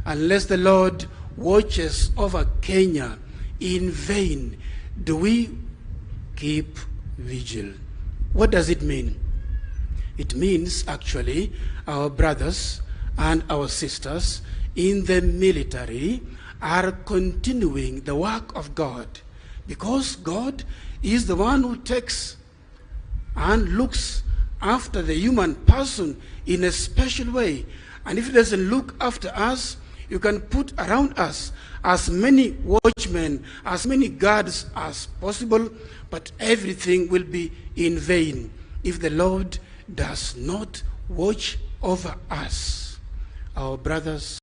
Unless the Lord watches over Kenya, in vain do we keep vigil. What does it mean? It means actually our brothers and our sisters in the military are continuing the work of God, because God is the one who takes and looks after the human person in a special way. And if he doesn't look after us, you can put around us as many watchmen, as many guards as possible, but everything will be in vain if the Lord does not watch over us. Our brothers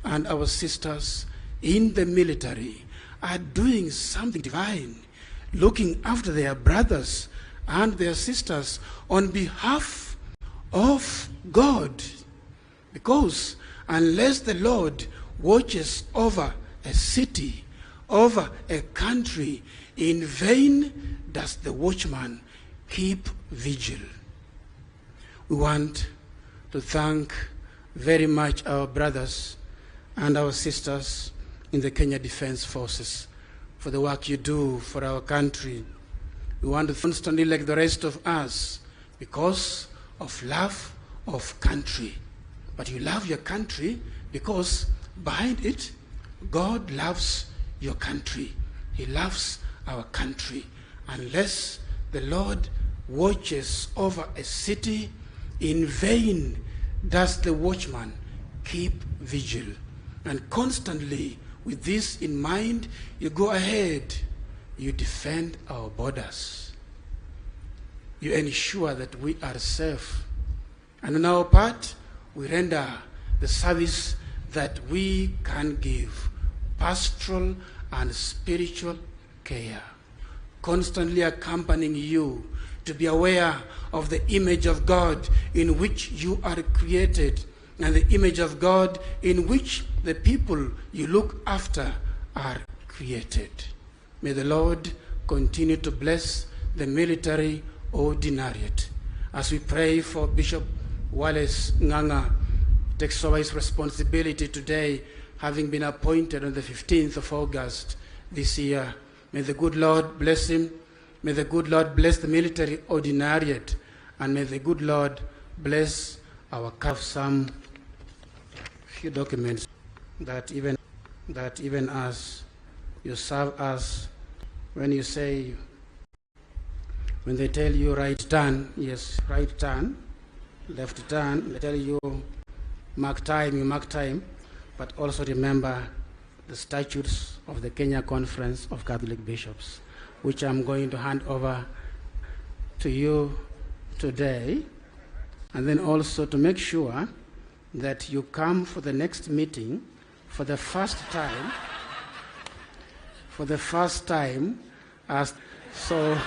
and our sisters in the military are doing something divine, looking after their brothers and their sisters on behalf of God. Because unless the Lord watches over a city, over a country, in vain does the watchman keep vigil. We want to thank very much our brothers and our sisters in the Kenya Defense Forces for the work you do for our country. We want to constantly, like the rest of us, because of love of country. But you love your country because behind it, God loves your country. He loves our country. Unless the Lord watches over a city, in vain does the watchman keep vigil. And constantly, with this in mind, you go ahead, you defend our borders. You ensure that we are safe. And on our part, we render the service that we can give, pastoral and spiritual care, constantly accompanying you to be aware of the image of God in which you are created and the image of God in which the people you look after are created. May the Lord continue to bless the military ordinariate. As we pray for Bishop Wallace Ng'ang'a, takes over his responsibility today, having been appointed on the 15th of August this year. May the good Lord bless him. May the good Lord bless the military ordinariate. And may the good Lord bless our have some few documents that even as you serve us, when you say, when they tell you right turn, yes, right turn, left turn, they tell you mark time, you mark time, but also remember the statutes of the Kenya Conference of Catholic Bishops, which I'm going to hand over to you today. And then also to make sure that you come for the next meeting for the first time, as so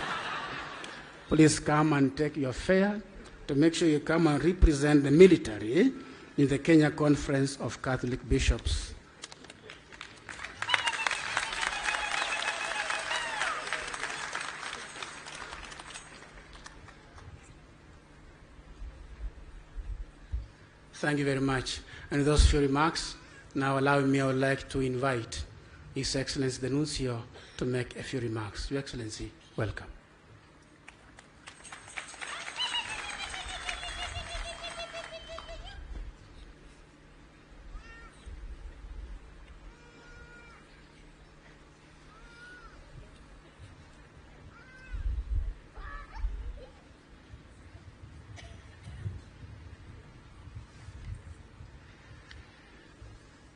please come and take your fare to make sure you come and represent the military in the Kenya Conference of Catholic Bishops. Thank you very much. And with those few remarks, now allow me, I would like to invite His Excellency the Nuncio to make a few remarks. Your Excellency, welcome.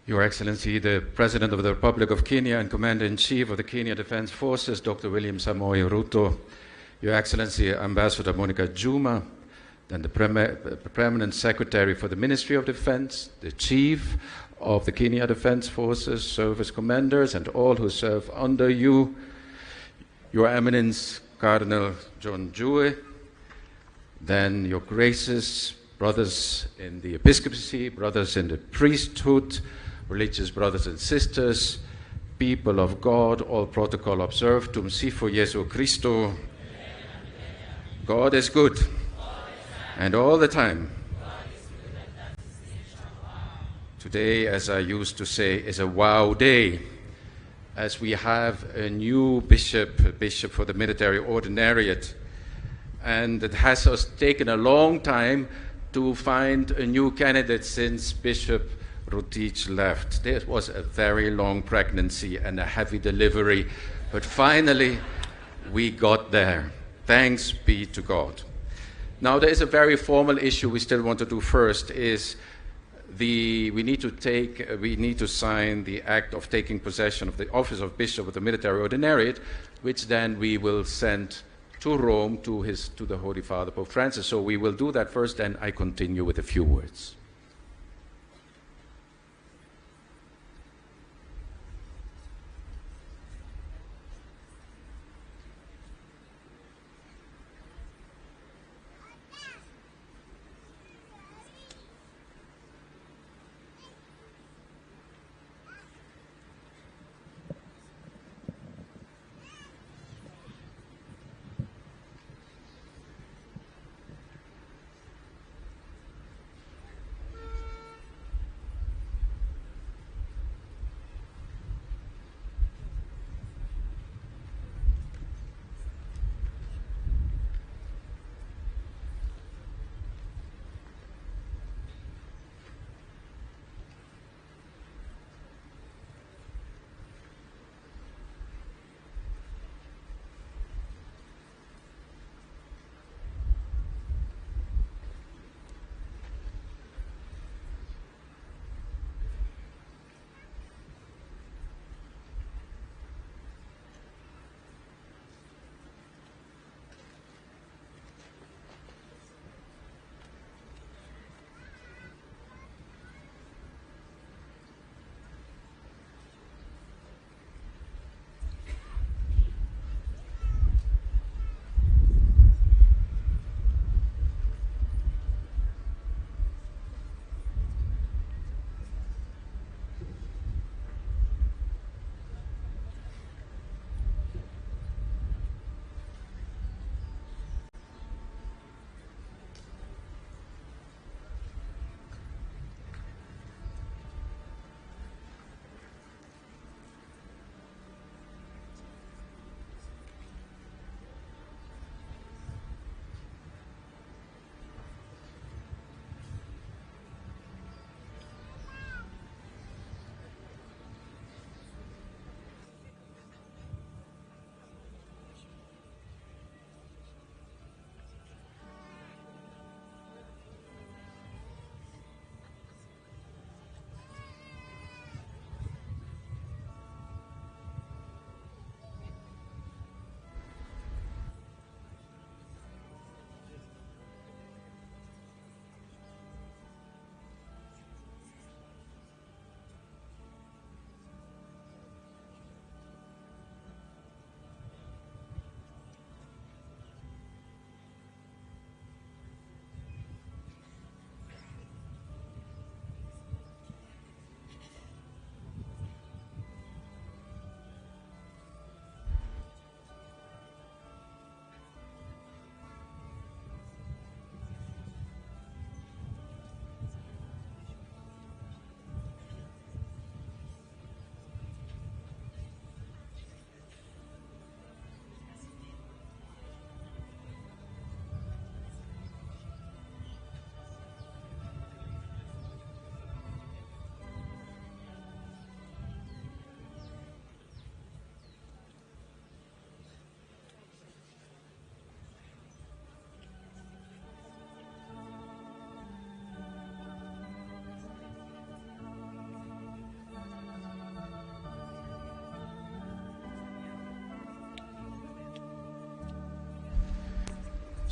Your Excellency, the President of the Republic of Kenya and Commander-in-Chief of the Kenya Defense Forces, Dr. William Samoei Ruto, Your Excellency, Ambassador Monica Juma, then the Permanent Secretary for the Ministry of Defense, the Chief of the Kenya Defense Forces, Service Commanders, and all who serve under you, Your Eminence Cardinal John Njue, then Your Graces, brothers in the episcopacy, brothers in the priesthood, religious brothers and sisters, people of God, all protocol observed, Tumsifu Jesu Christo. God is good, and all the time. Today, as I used to say, is a wow day, as we have a new bishop, a bishop for the military ordinariate. And it has us taken a long time to find a new candidate since Bishop Rotich left. There was a very long pregnancy and a heavy delivery, but finally we got there. Thanks be to God. Now there is a very formal issue we still want to do first, is we need to sign the act of taking possession of the office of Bishop of the Military Ordinariate, which then we will send to Rome to the Holy Father Pope Francis. So we will do that first, and I continue with a few words.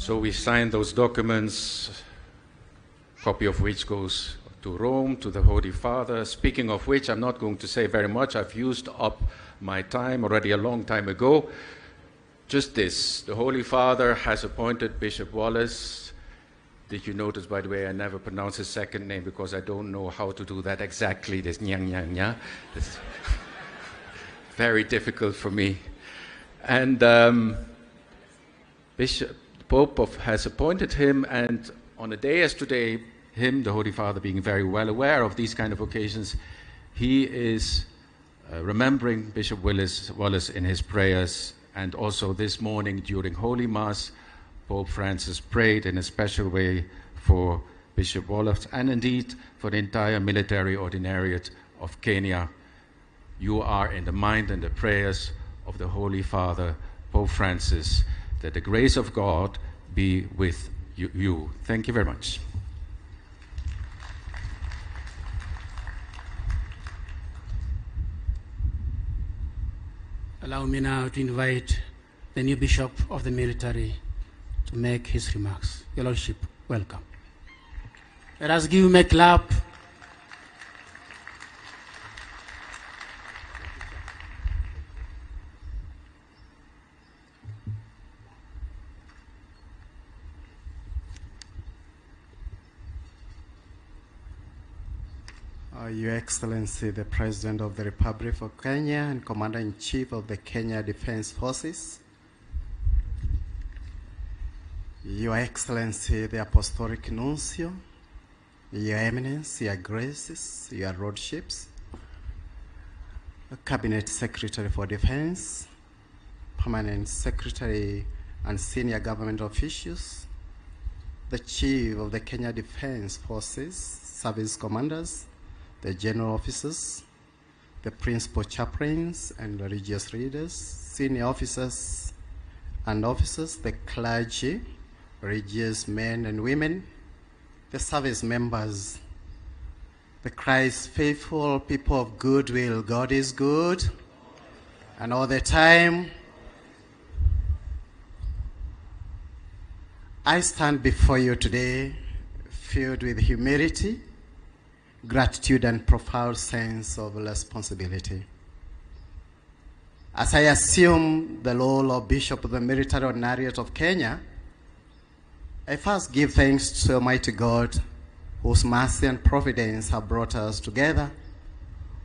So we signed those documents, copy of which goes to Rome, to the Holy Father. Speaking of which, I'm not going to say very much. I've used up my time already a long time ago. Just this, the Holy Father has appointed Bishop Wallace. Did you notice, by the way, I never pronounce his second name because I don't know how to do that exactly, this nyang, nyang, nyang. It's very difficult for me. And Bishop Pope has appointed him, and on a day as today, him, the Holy Father, being very well aware of these kind of occasions, he is remembering Bishop Wallace in his prayers. And also this morning during Holy Mass, Pope Francis prayed in a special way for Bishop Wallace and indeed for the entire military ordinariate of Kenya. You are in the mind and the prayers of the Holy Father, Pope Francis, that the grace of God be with you. Thank you very much. Allow me now to invite the new bishop of the military to make his remarks. Your Lordship, welcome. Let us give him a clap. Your Excellency, the President of the Republic of Kenya and Commander-in-Chief of the Kenya Defense Forces, Your Excellency, the Apostolic Nuncio, Your Eminence, Your Graces, Your Lordships, Cabinet Secretary for Defense, Permanent Secretary and Senior Government Officials, the Chief of the Kenya Defense Forces, Service Commanders, the General Officers, the Principal Chaplains and Religious Leaders, Senior Officers and Officers, the clergy, religious men and women, the service members, the Christ faithful people of goodwill. God is good, and all the time. I stand before you today filled with humility, gratitude, and profound sense of responsibility. As I assume the role of Bishop of the Military Ordinariate of Kenya, I first give thanks to Almighty God, whose mercy and providence have brought us together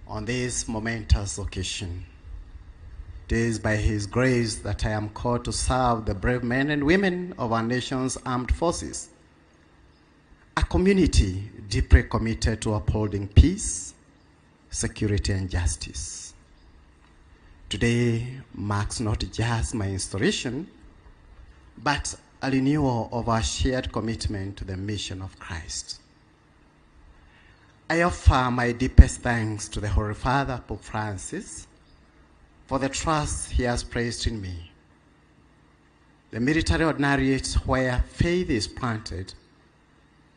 on this momentous occasion. It is by His grace that I am called to serve the brave men and women of our nation's armed forces, a community deeply committed to upholding peace, security, and justice. Today marks not just my installation, but a renewal of our shared commitment to the mission of Christ. I offer my deepest thanks to the Holy Father, Pope Francis, for the trust he has placed in me. The military ordinariate, where faith is planted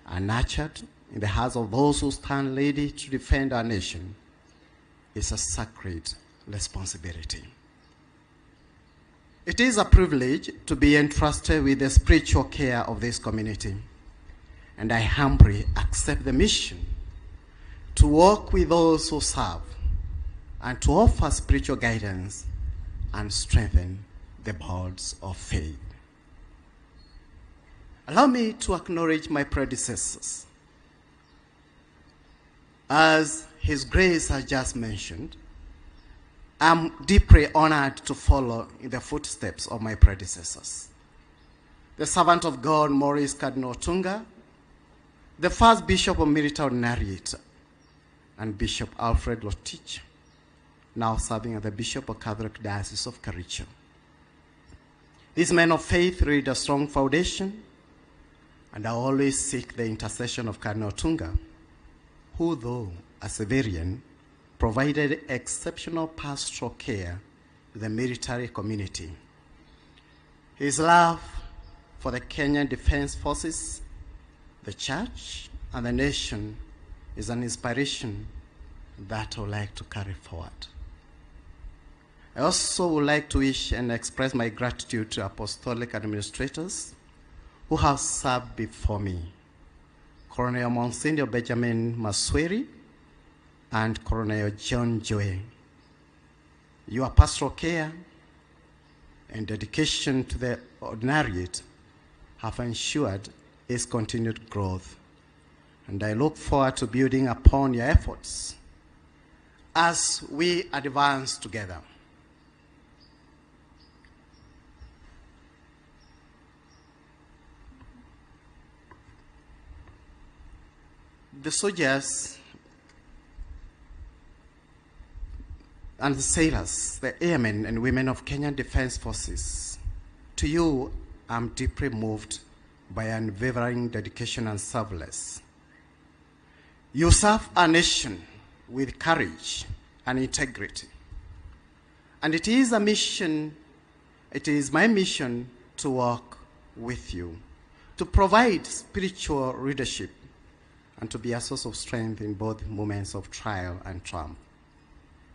and nurtured in the hearts of those who stand ready to defend our nation, is a sacred responsibility. It is a privilege to be entrusted with the spiritual care of this community, and I humbly accept the mission to walk with those who serve and to offer spiritual guidance and strengthen the bonds of faith. Allow me to acknowledge my predecessors. As His Grace has just mentioned, I'm deeply honored to follow in the footsteps of my predecessors. The servant of God, Maurice Cardinal Otunga, the first Bishop of Military Ordinariate, and Bishop Alfred Lotich, now serving as the Bishop of Catholic Diocese of Kericho. These men of faith laid a strong foundation, and I always seek the intercession of Cardinal Otunga, who, though a civilian, provided exceptional pastoral care to the military community. His love for the Kenyan Defense Forces, the church, and the nation is an inspiration that I would like to carry forward. I also would like to wish and express my gratitude to apostolic administrators who have served before me, Colonel Monsignor Benjamin Masweri and Colonel John Joy. Your pastoral care and dedication to the ordinariate have ensured its continued growth, and I look forward to building upon your efforts as we advance together. The soldiers and the sailors, the airmen and women of Kenyan Defense Forces, to you, I'm deeply moved by unwavering dedication and selflessness. You serve our nation with courage and integrity. And it is my mission to work with you, to provide spiritual leadership and to be a source of strength in both moments of trial and triumph.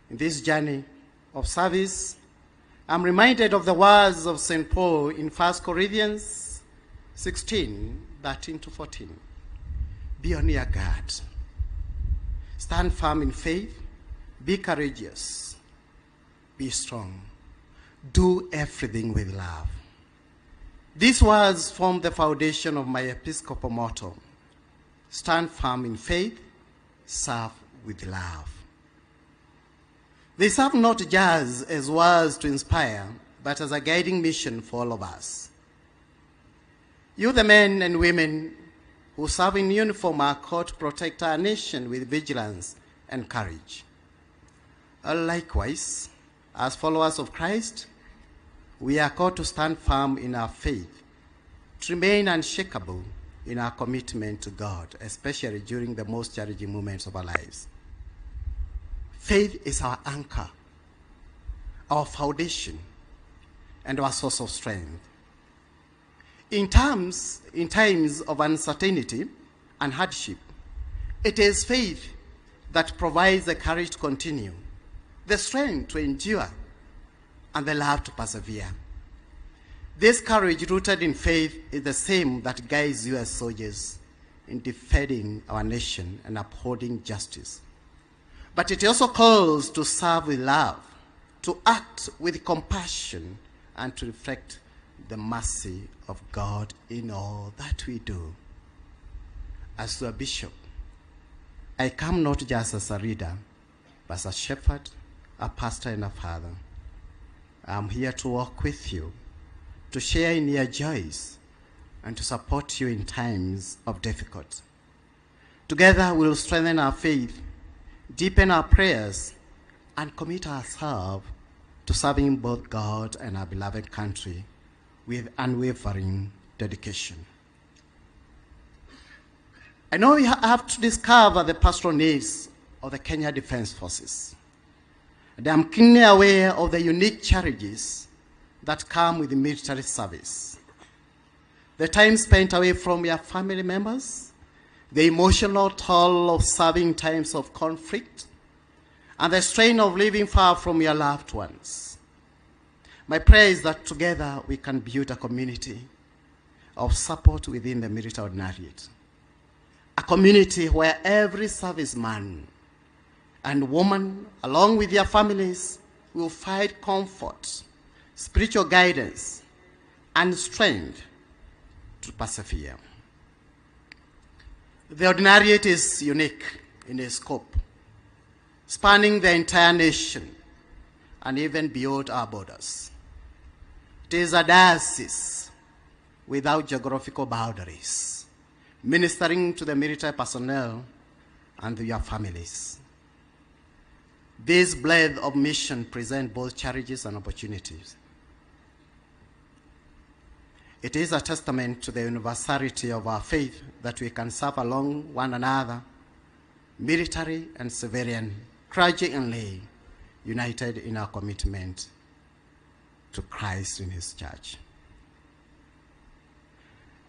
In this journey of service, I'm reminded of the words of St. Paul in 1 Corinthians 16, 13-14. Be on your guard. Stand firm in faith. Be courageous. Be strong. Do everything with love. These words form the foundation of my episcopal motto. Stand firm in faith, serve with love. They serve not just as words to inspire, but as a guiding mission for all of us. You, the men and women who serve in uniform, are called to protect our nation with vigilance and courage. Likewise, as followers of Christ, we are called to stand firm in our faith, to remain unshakable in our commitment to God, especially during the most challenging moments of our lives. Faith is our anchor, our foundation, and our source of strength. In times of uncertainty and hardship, it is faith that provides the courage to continue, the strength to endure, and the love to persevere. This courage rooted in faith is the same that guides you as soldiers in defending our nation and upholding justice. But it also calls to serve with love, to act with compassion, and to reflect the mercy of God in all that we do. As your bishop, I come not just as a leader, but as a shepherd, a pastor, and a father. I am here to walk with you, to share in your joys, and to support you in times of difficulty. Together, we will strengthen our faith, deepen our prayers, and commit ourselves to serving both God and our beloved country with unwavering dedication. I know we have to discover the pastoral needs of the Kenya Defense Forces. And I'm keenly aware of the unique challenges that come with military service. The time spent away from your family members, the emotional toll of serving times of conflict, and the strain of living far from your loved ones. My prayer is that together we can build a community of support within the military ordinariate. A community where every serviceman and woman, along with their families, will find comfort, spiritual guidance, and strength to persevere. The ordinariate is unique in its scope, spanning the entire nation and even beyond our borders. It is a diocese without geographical boundaries, ministering to the military personnel and their families. This blend of mission presents both challenges and opportunities. It is a testament to the universality of our faith that we can serve along one another, military and civilian, clergy and lay, united in our commitment to Christ in His church.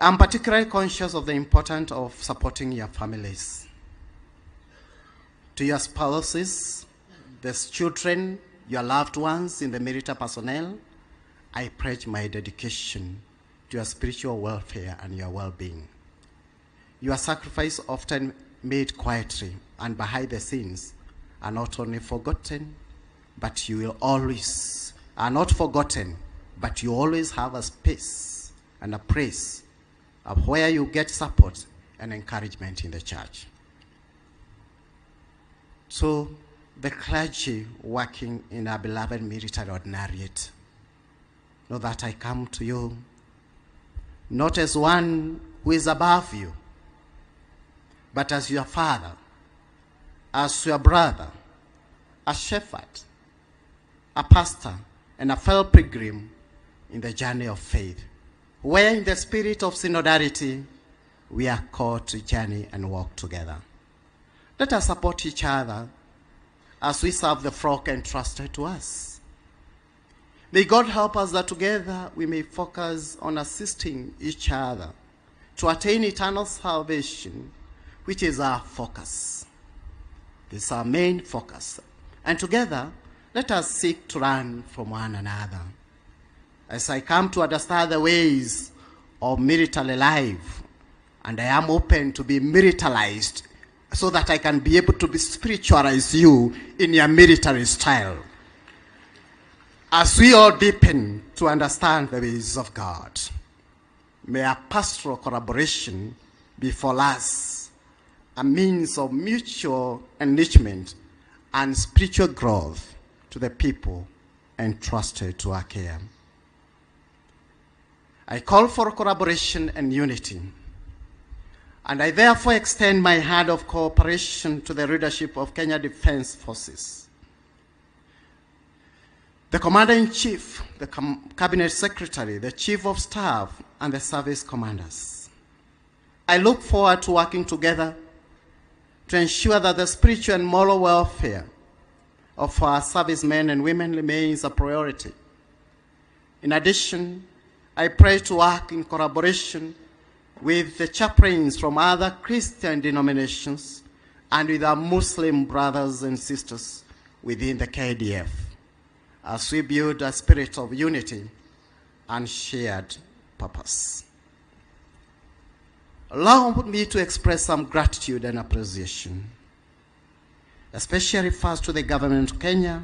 I'm particularly conscious of the importance of supporting your families. To your spouses, the children, your loved ones in the military personnel, I pledge my dedication to your spiritual welfare and your well-being. Your sacrifice, often made quietly and behind the scenes, are not only forgotten, but you will always, are not forgotten, but you always have a space and a place of where you get support and encouragement in the church. So the clergy working in our beloved military ordinariate, know that I come to you not as one who is above you, but as your father, as your brother, a shepherd, a pastor, and a fellow pilgrim in the journey of faith, where in the spirit of synodality, we are called to journey and walk together. Let us support each other as we serve the flock entrusted to us. May God help us that together we may focus on assisting each other to attain eternal salvation, which is our focus. This is our main focus. And together, let us seek to learn from one another. As I come to understand the ways of military life, and I am open to be militarized so that I can be able to be spiritualize you in your military style. As we all deepen to understand the ways of God, may our pastoral collaboration be for us a means of mutual enrichment and spiritual growth to the people entrusted to our care. I call for collaboration and unity, and I therefore extend my hand of cooperation to the leadership of Kenya Defense Forces. The Commander-in-Chief, the Cabinet Secretary, the Chief of Staff, and the service commanders. I look forward to working together to ensure that the spiritual and moral welfare of our servicemen and women remains a priority. In addition, I pray to work in collaboration with the chaplains from other Christian denominations and with our Muslim brothers and sisters within the KDF, as we build a spirit of unity and shared purpose. Allow me to express some gratitude and appreciation, especially first to the government of Kenya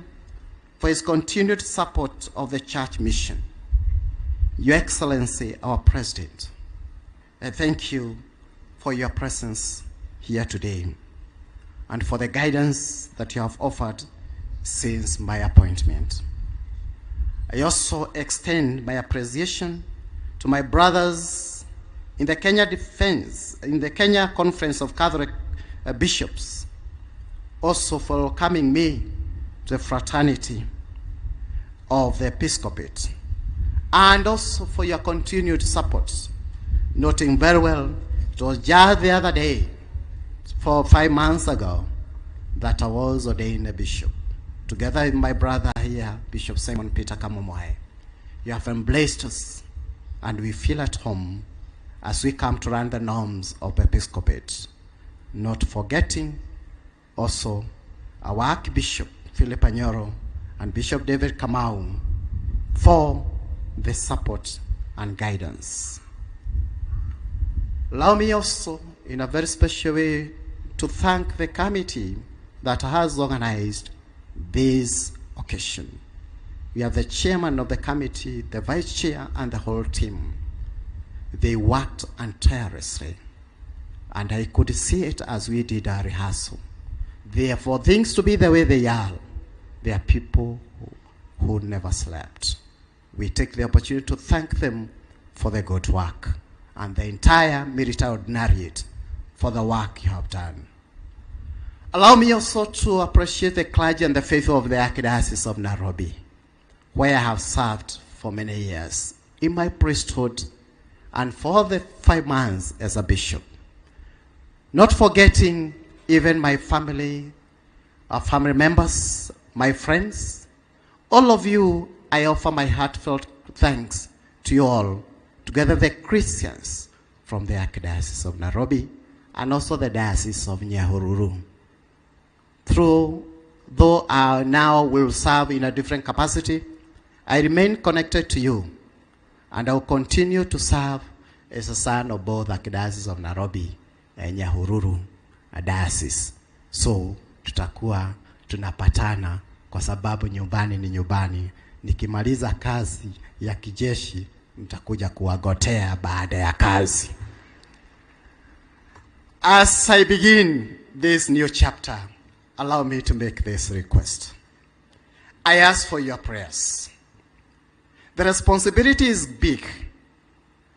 for its continued support of the church mission. Your Excellency, our President, I thank you for your presence here today and for the guidance that you have offered since my appointment. I also extend my appreciation to my brothers in the Kenya Defense, in the Kenya Conference of Catholic Bishops, also for welcoming me to the fraternity of the Episcopate, and also for your continued support, noting very well it was just the other day, 4 or 5 months ago, that I was ordained a bishop, together with my brother here, Bishop Simon Peter Kamomoe. You have embraced us, and we feel at home as we come to run the norms of Episcopate, not forgetting also our Archbishop Philip Anyolo and Bishop David Kamau for the support and guidance. Allow me also, in a very special way, to thank the committee that has organized this occasion. We have the chairman of the committee, the vice chair, and the whole team. They worked tirelessly, and I could see it as we did our rehearsal. Therefore, things to be the way they are, there are people who never slept. We take the opportunity to thank them for their good work and the entire military ordinariate for the work you have done. Allow me also to appreciate the clergy and the faithful of the Archdiocese of Nairobi, where I have served for many years in my priesthood and for the 5 months as a bishop. Not forgetting even my family, our family members, my friends, all of you, I offer my heartfelt thanks to you all, together the Christians from the Archdiocese of Nairobi and also the Diocese of Nyahururu. Though I now will serve in a different capacity, I remain connected to you And I will continue to serve as a son of both Archdiocese of Nairobi and Nyahururu Diocese. So tutakuwa tunapatana kwa sababu nyumbani ni nyumbani. Nikimaliza kazi ya kijeshi nitakuja kuwagotea baada ya kazi. As I begin this new chapter, allow me to make this request. I ask for your prayers. The responsibility is big,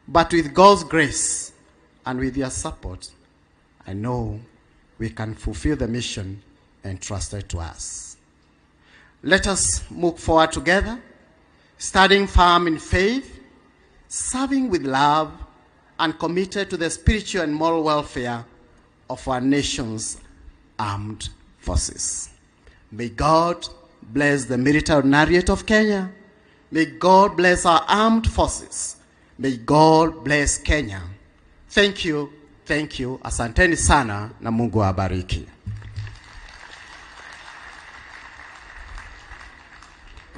but with God's grace and with your support, I know we can fulfill the mission entrusted to us. Let us move forward together, standing firm in faith, serving with love, and committed to the spiritual and moral welfare of our nation's armed forces. May God bless the Military Ordinariate of Kenya. May God bless our armed forces. May God bless Kenya. Thank you, thank you. Asanteni sana na Mungu awabariki.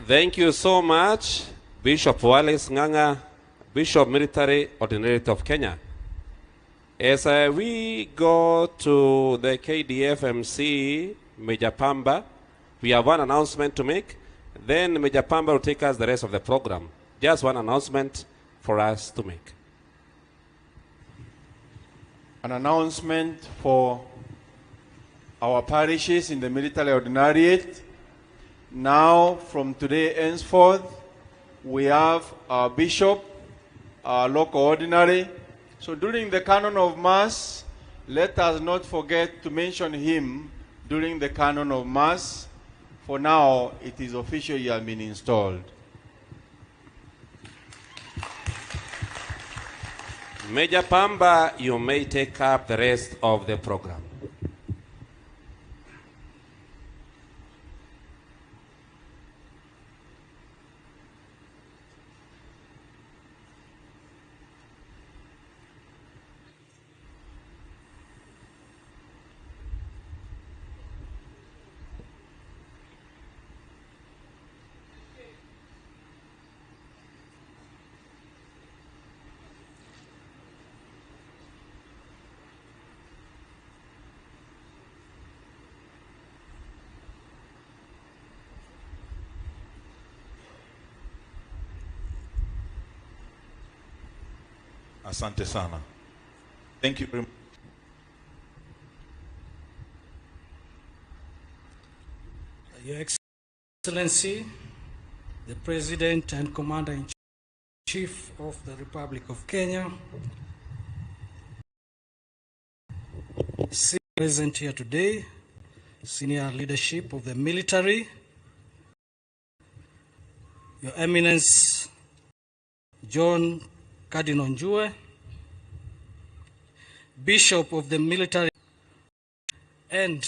Thank you so much, Bishop Wallace Ng'ang'a, Bishop Military Ordinariate of Kenya. As we go to the KDF MC, Major Pamba, we have one announcement to make. Then Major Pamba will take us the rest of the program. Just one announcement for us to make. An announcement for our parishes in the Military Ordinariate. Now, from today henceforth, we have our bishop, our local ordinary. So during the canon of Mass, let us not forget to mention him during the canon of Mass. For now, it is official he has been installed. Major Pamba, you may take up the rest of the program. Asante sana. Thank you very much. Your Excellency, the President and Commander-in-Chief of the Republic of Kenya, present here today, senior leadership of the military, Your Eminence John Cardinal Njue, Bishop of the military, and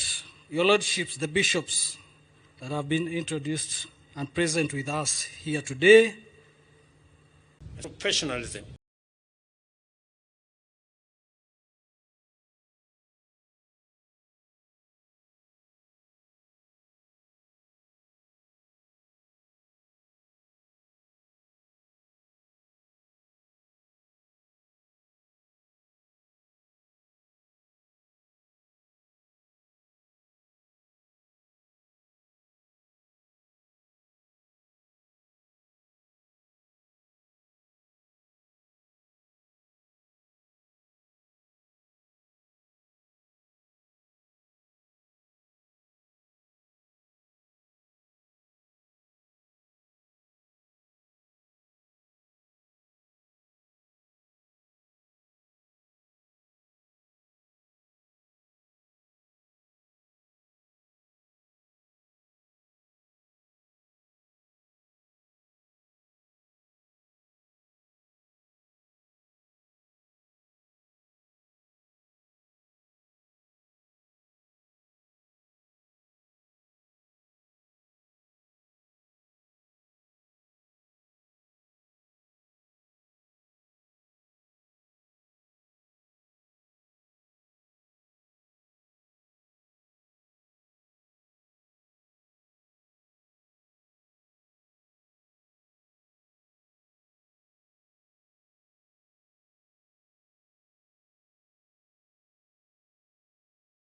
Your Lordships, the bishops that have been introduced and present with us here today. Professionalism.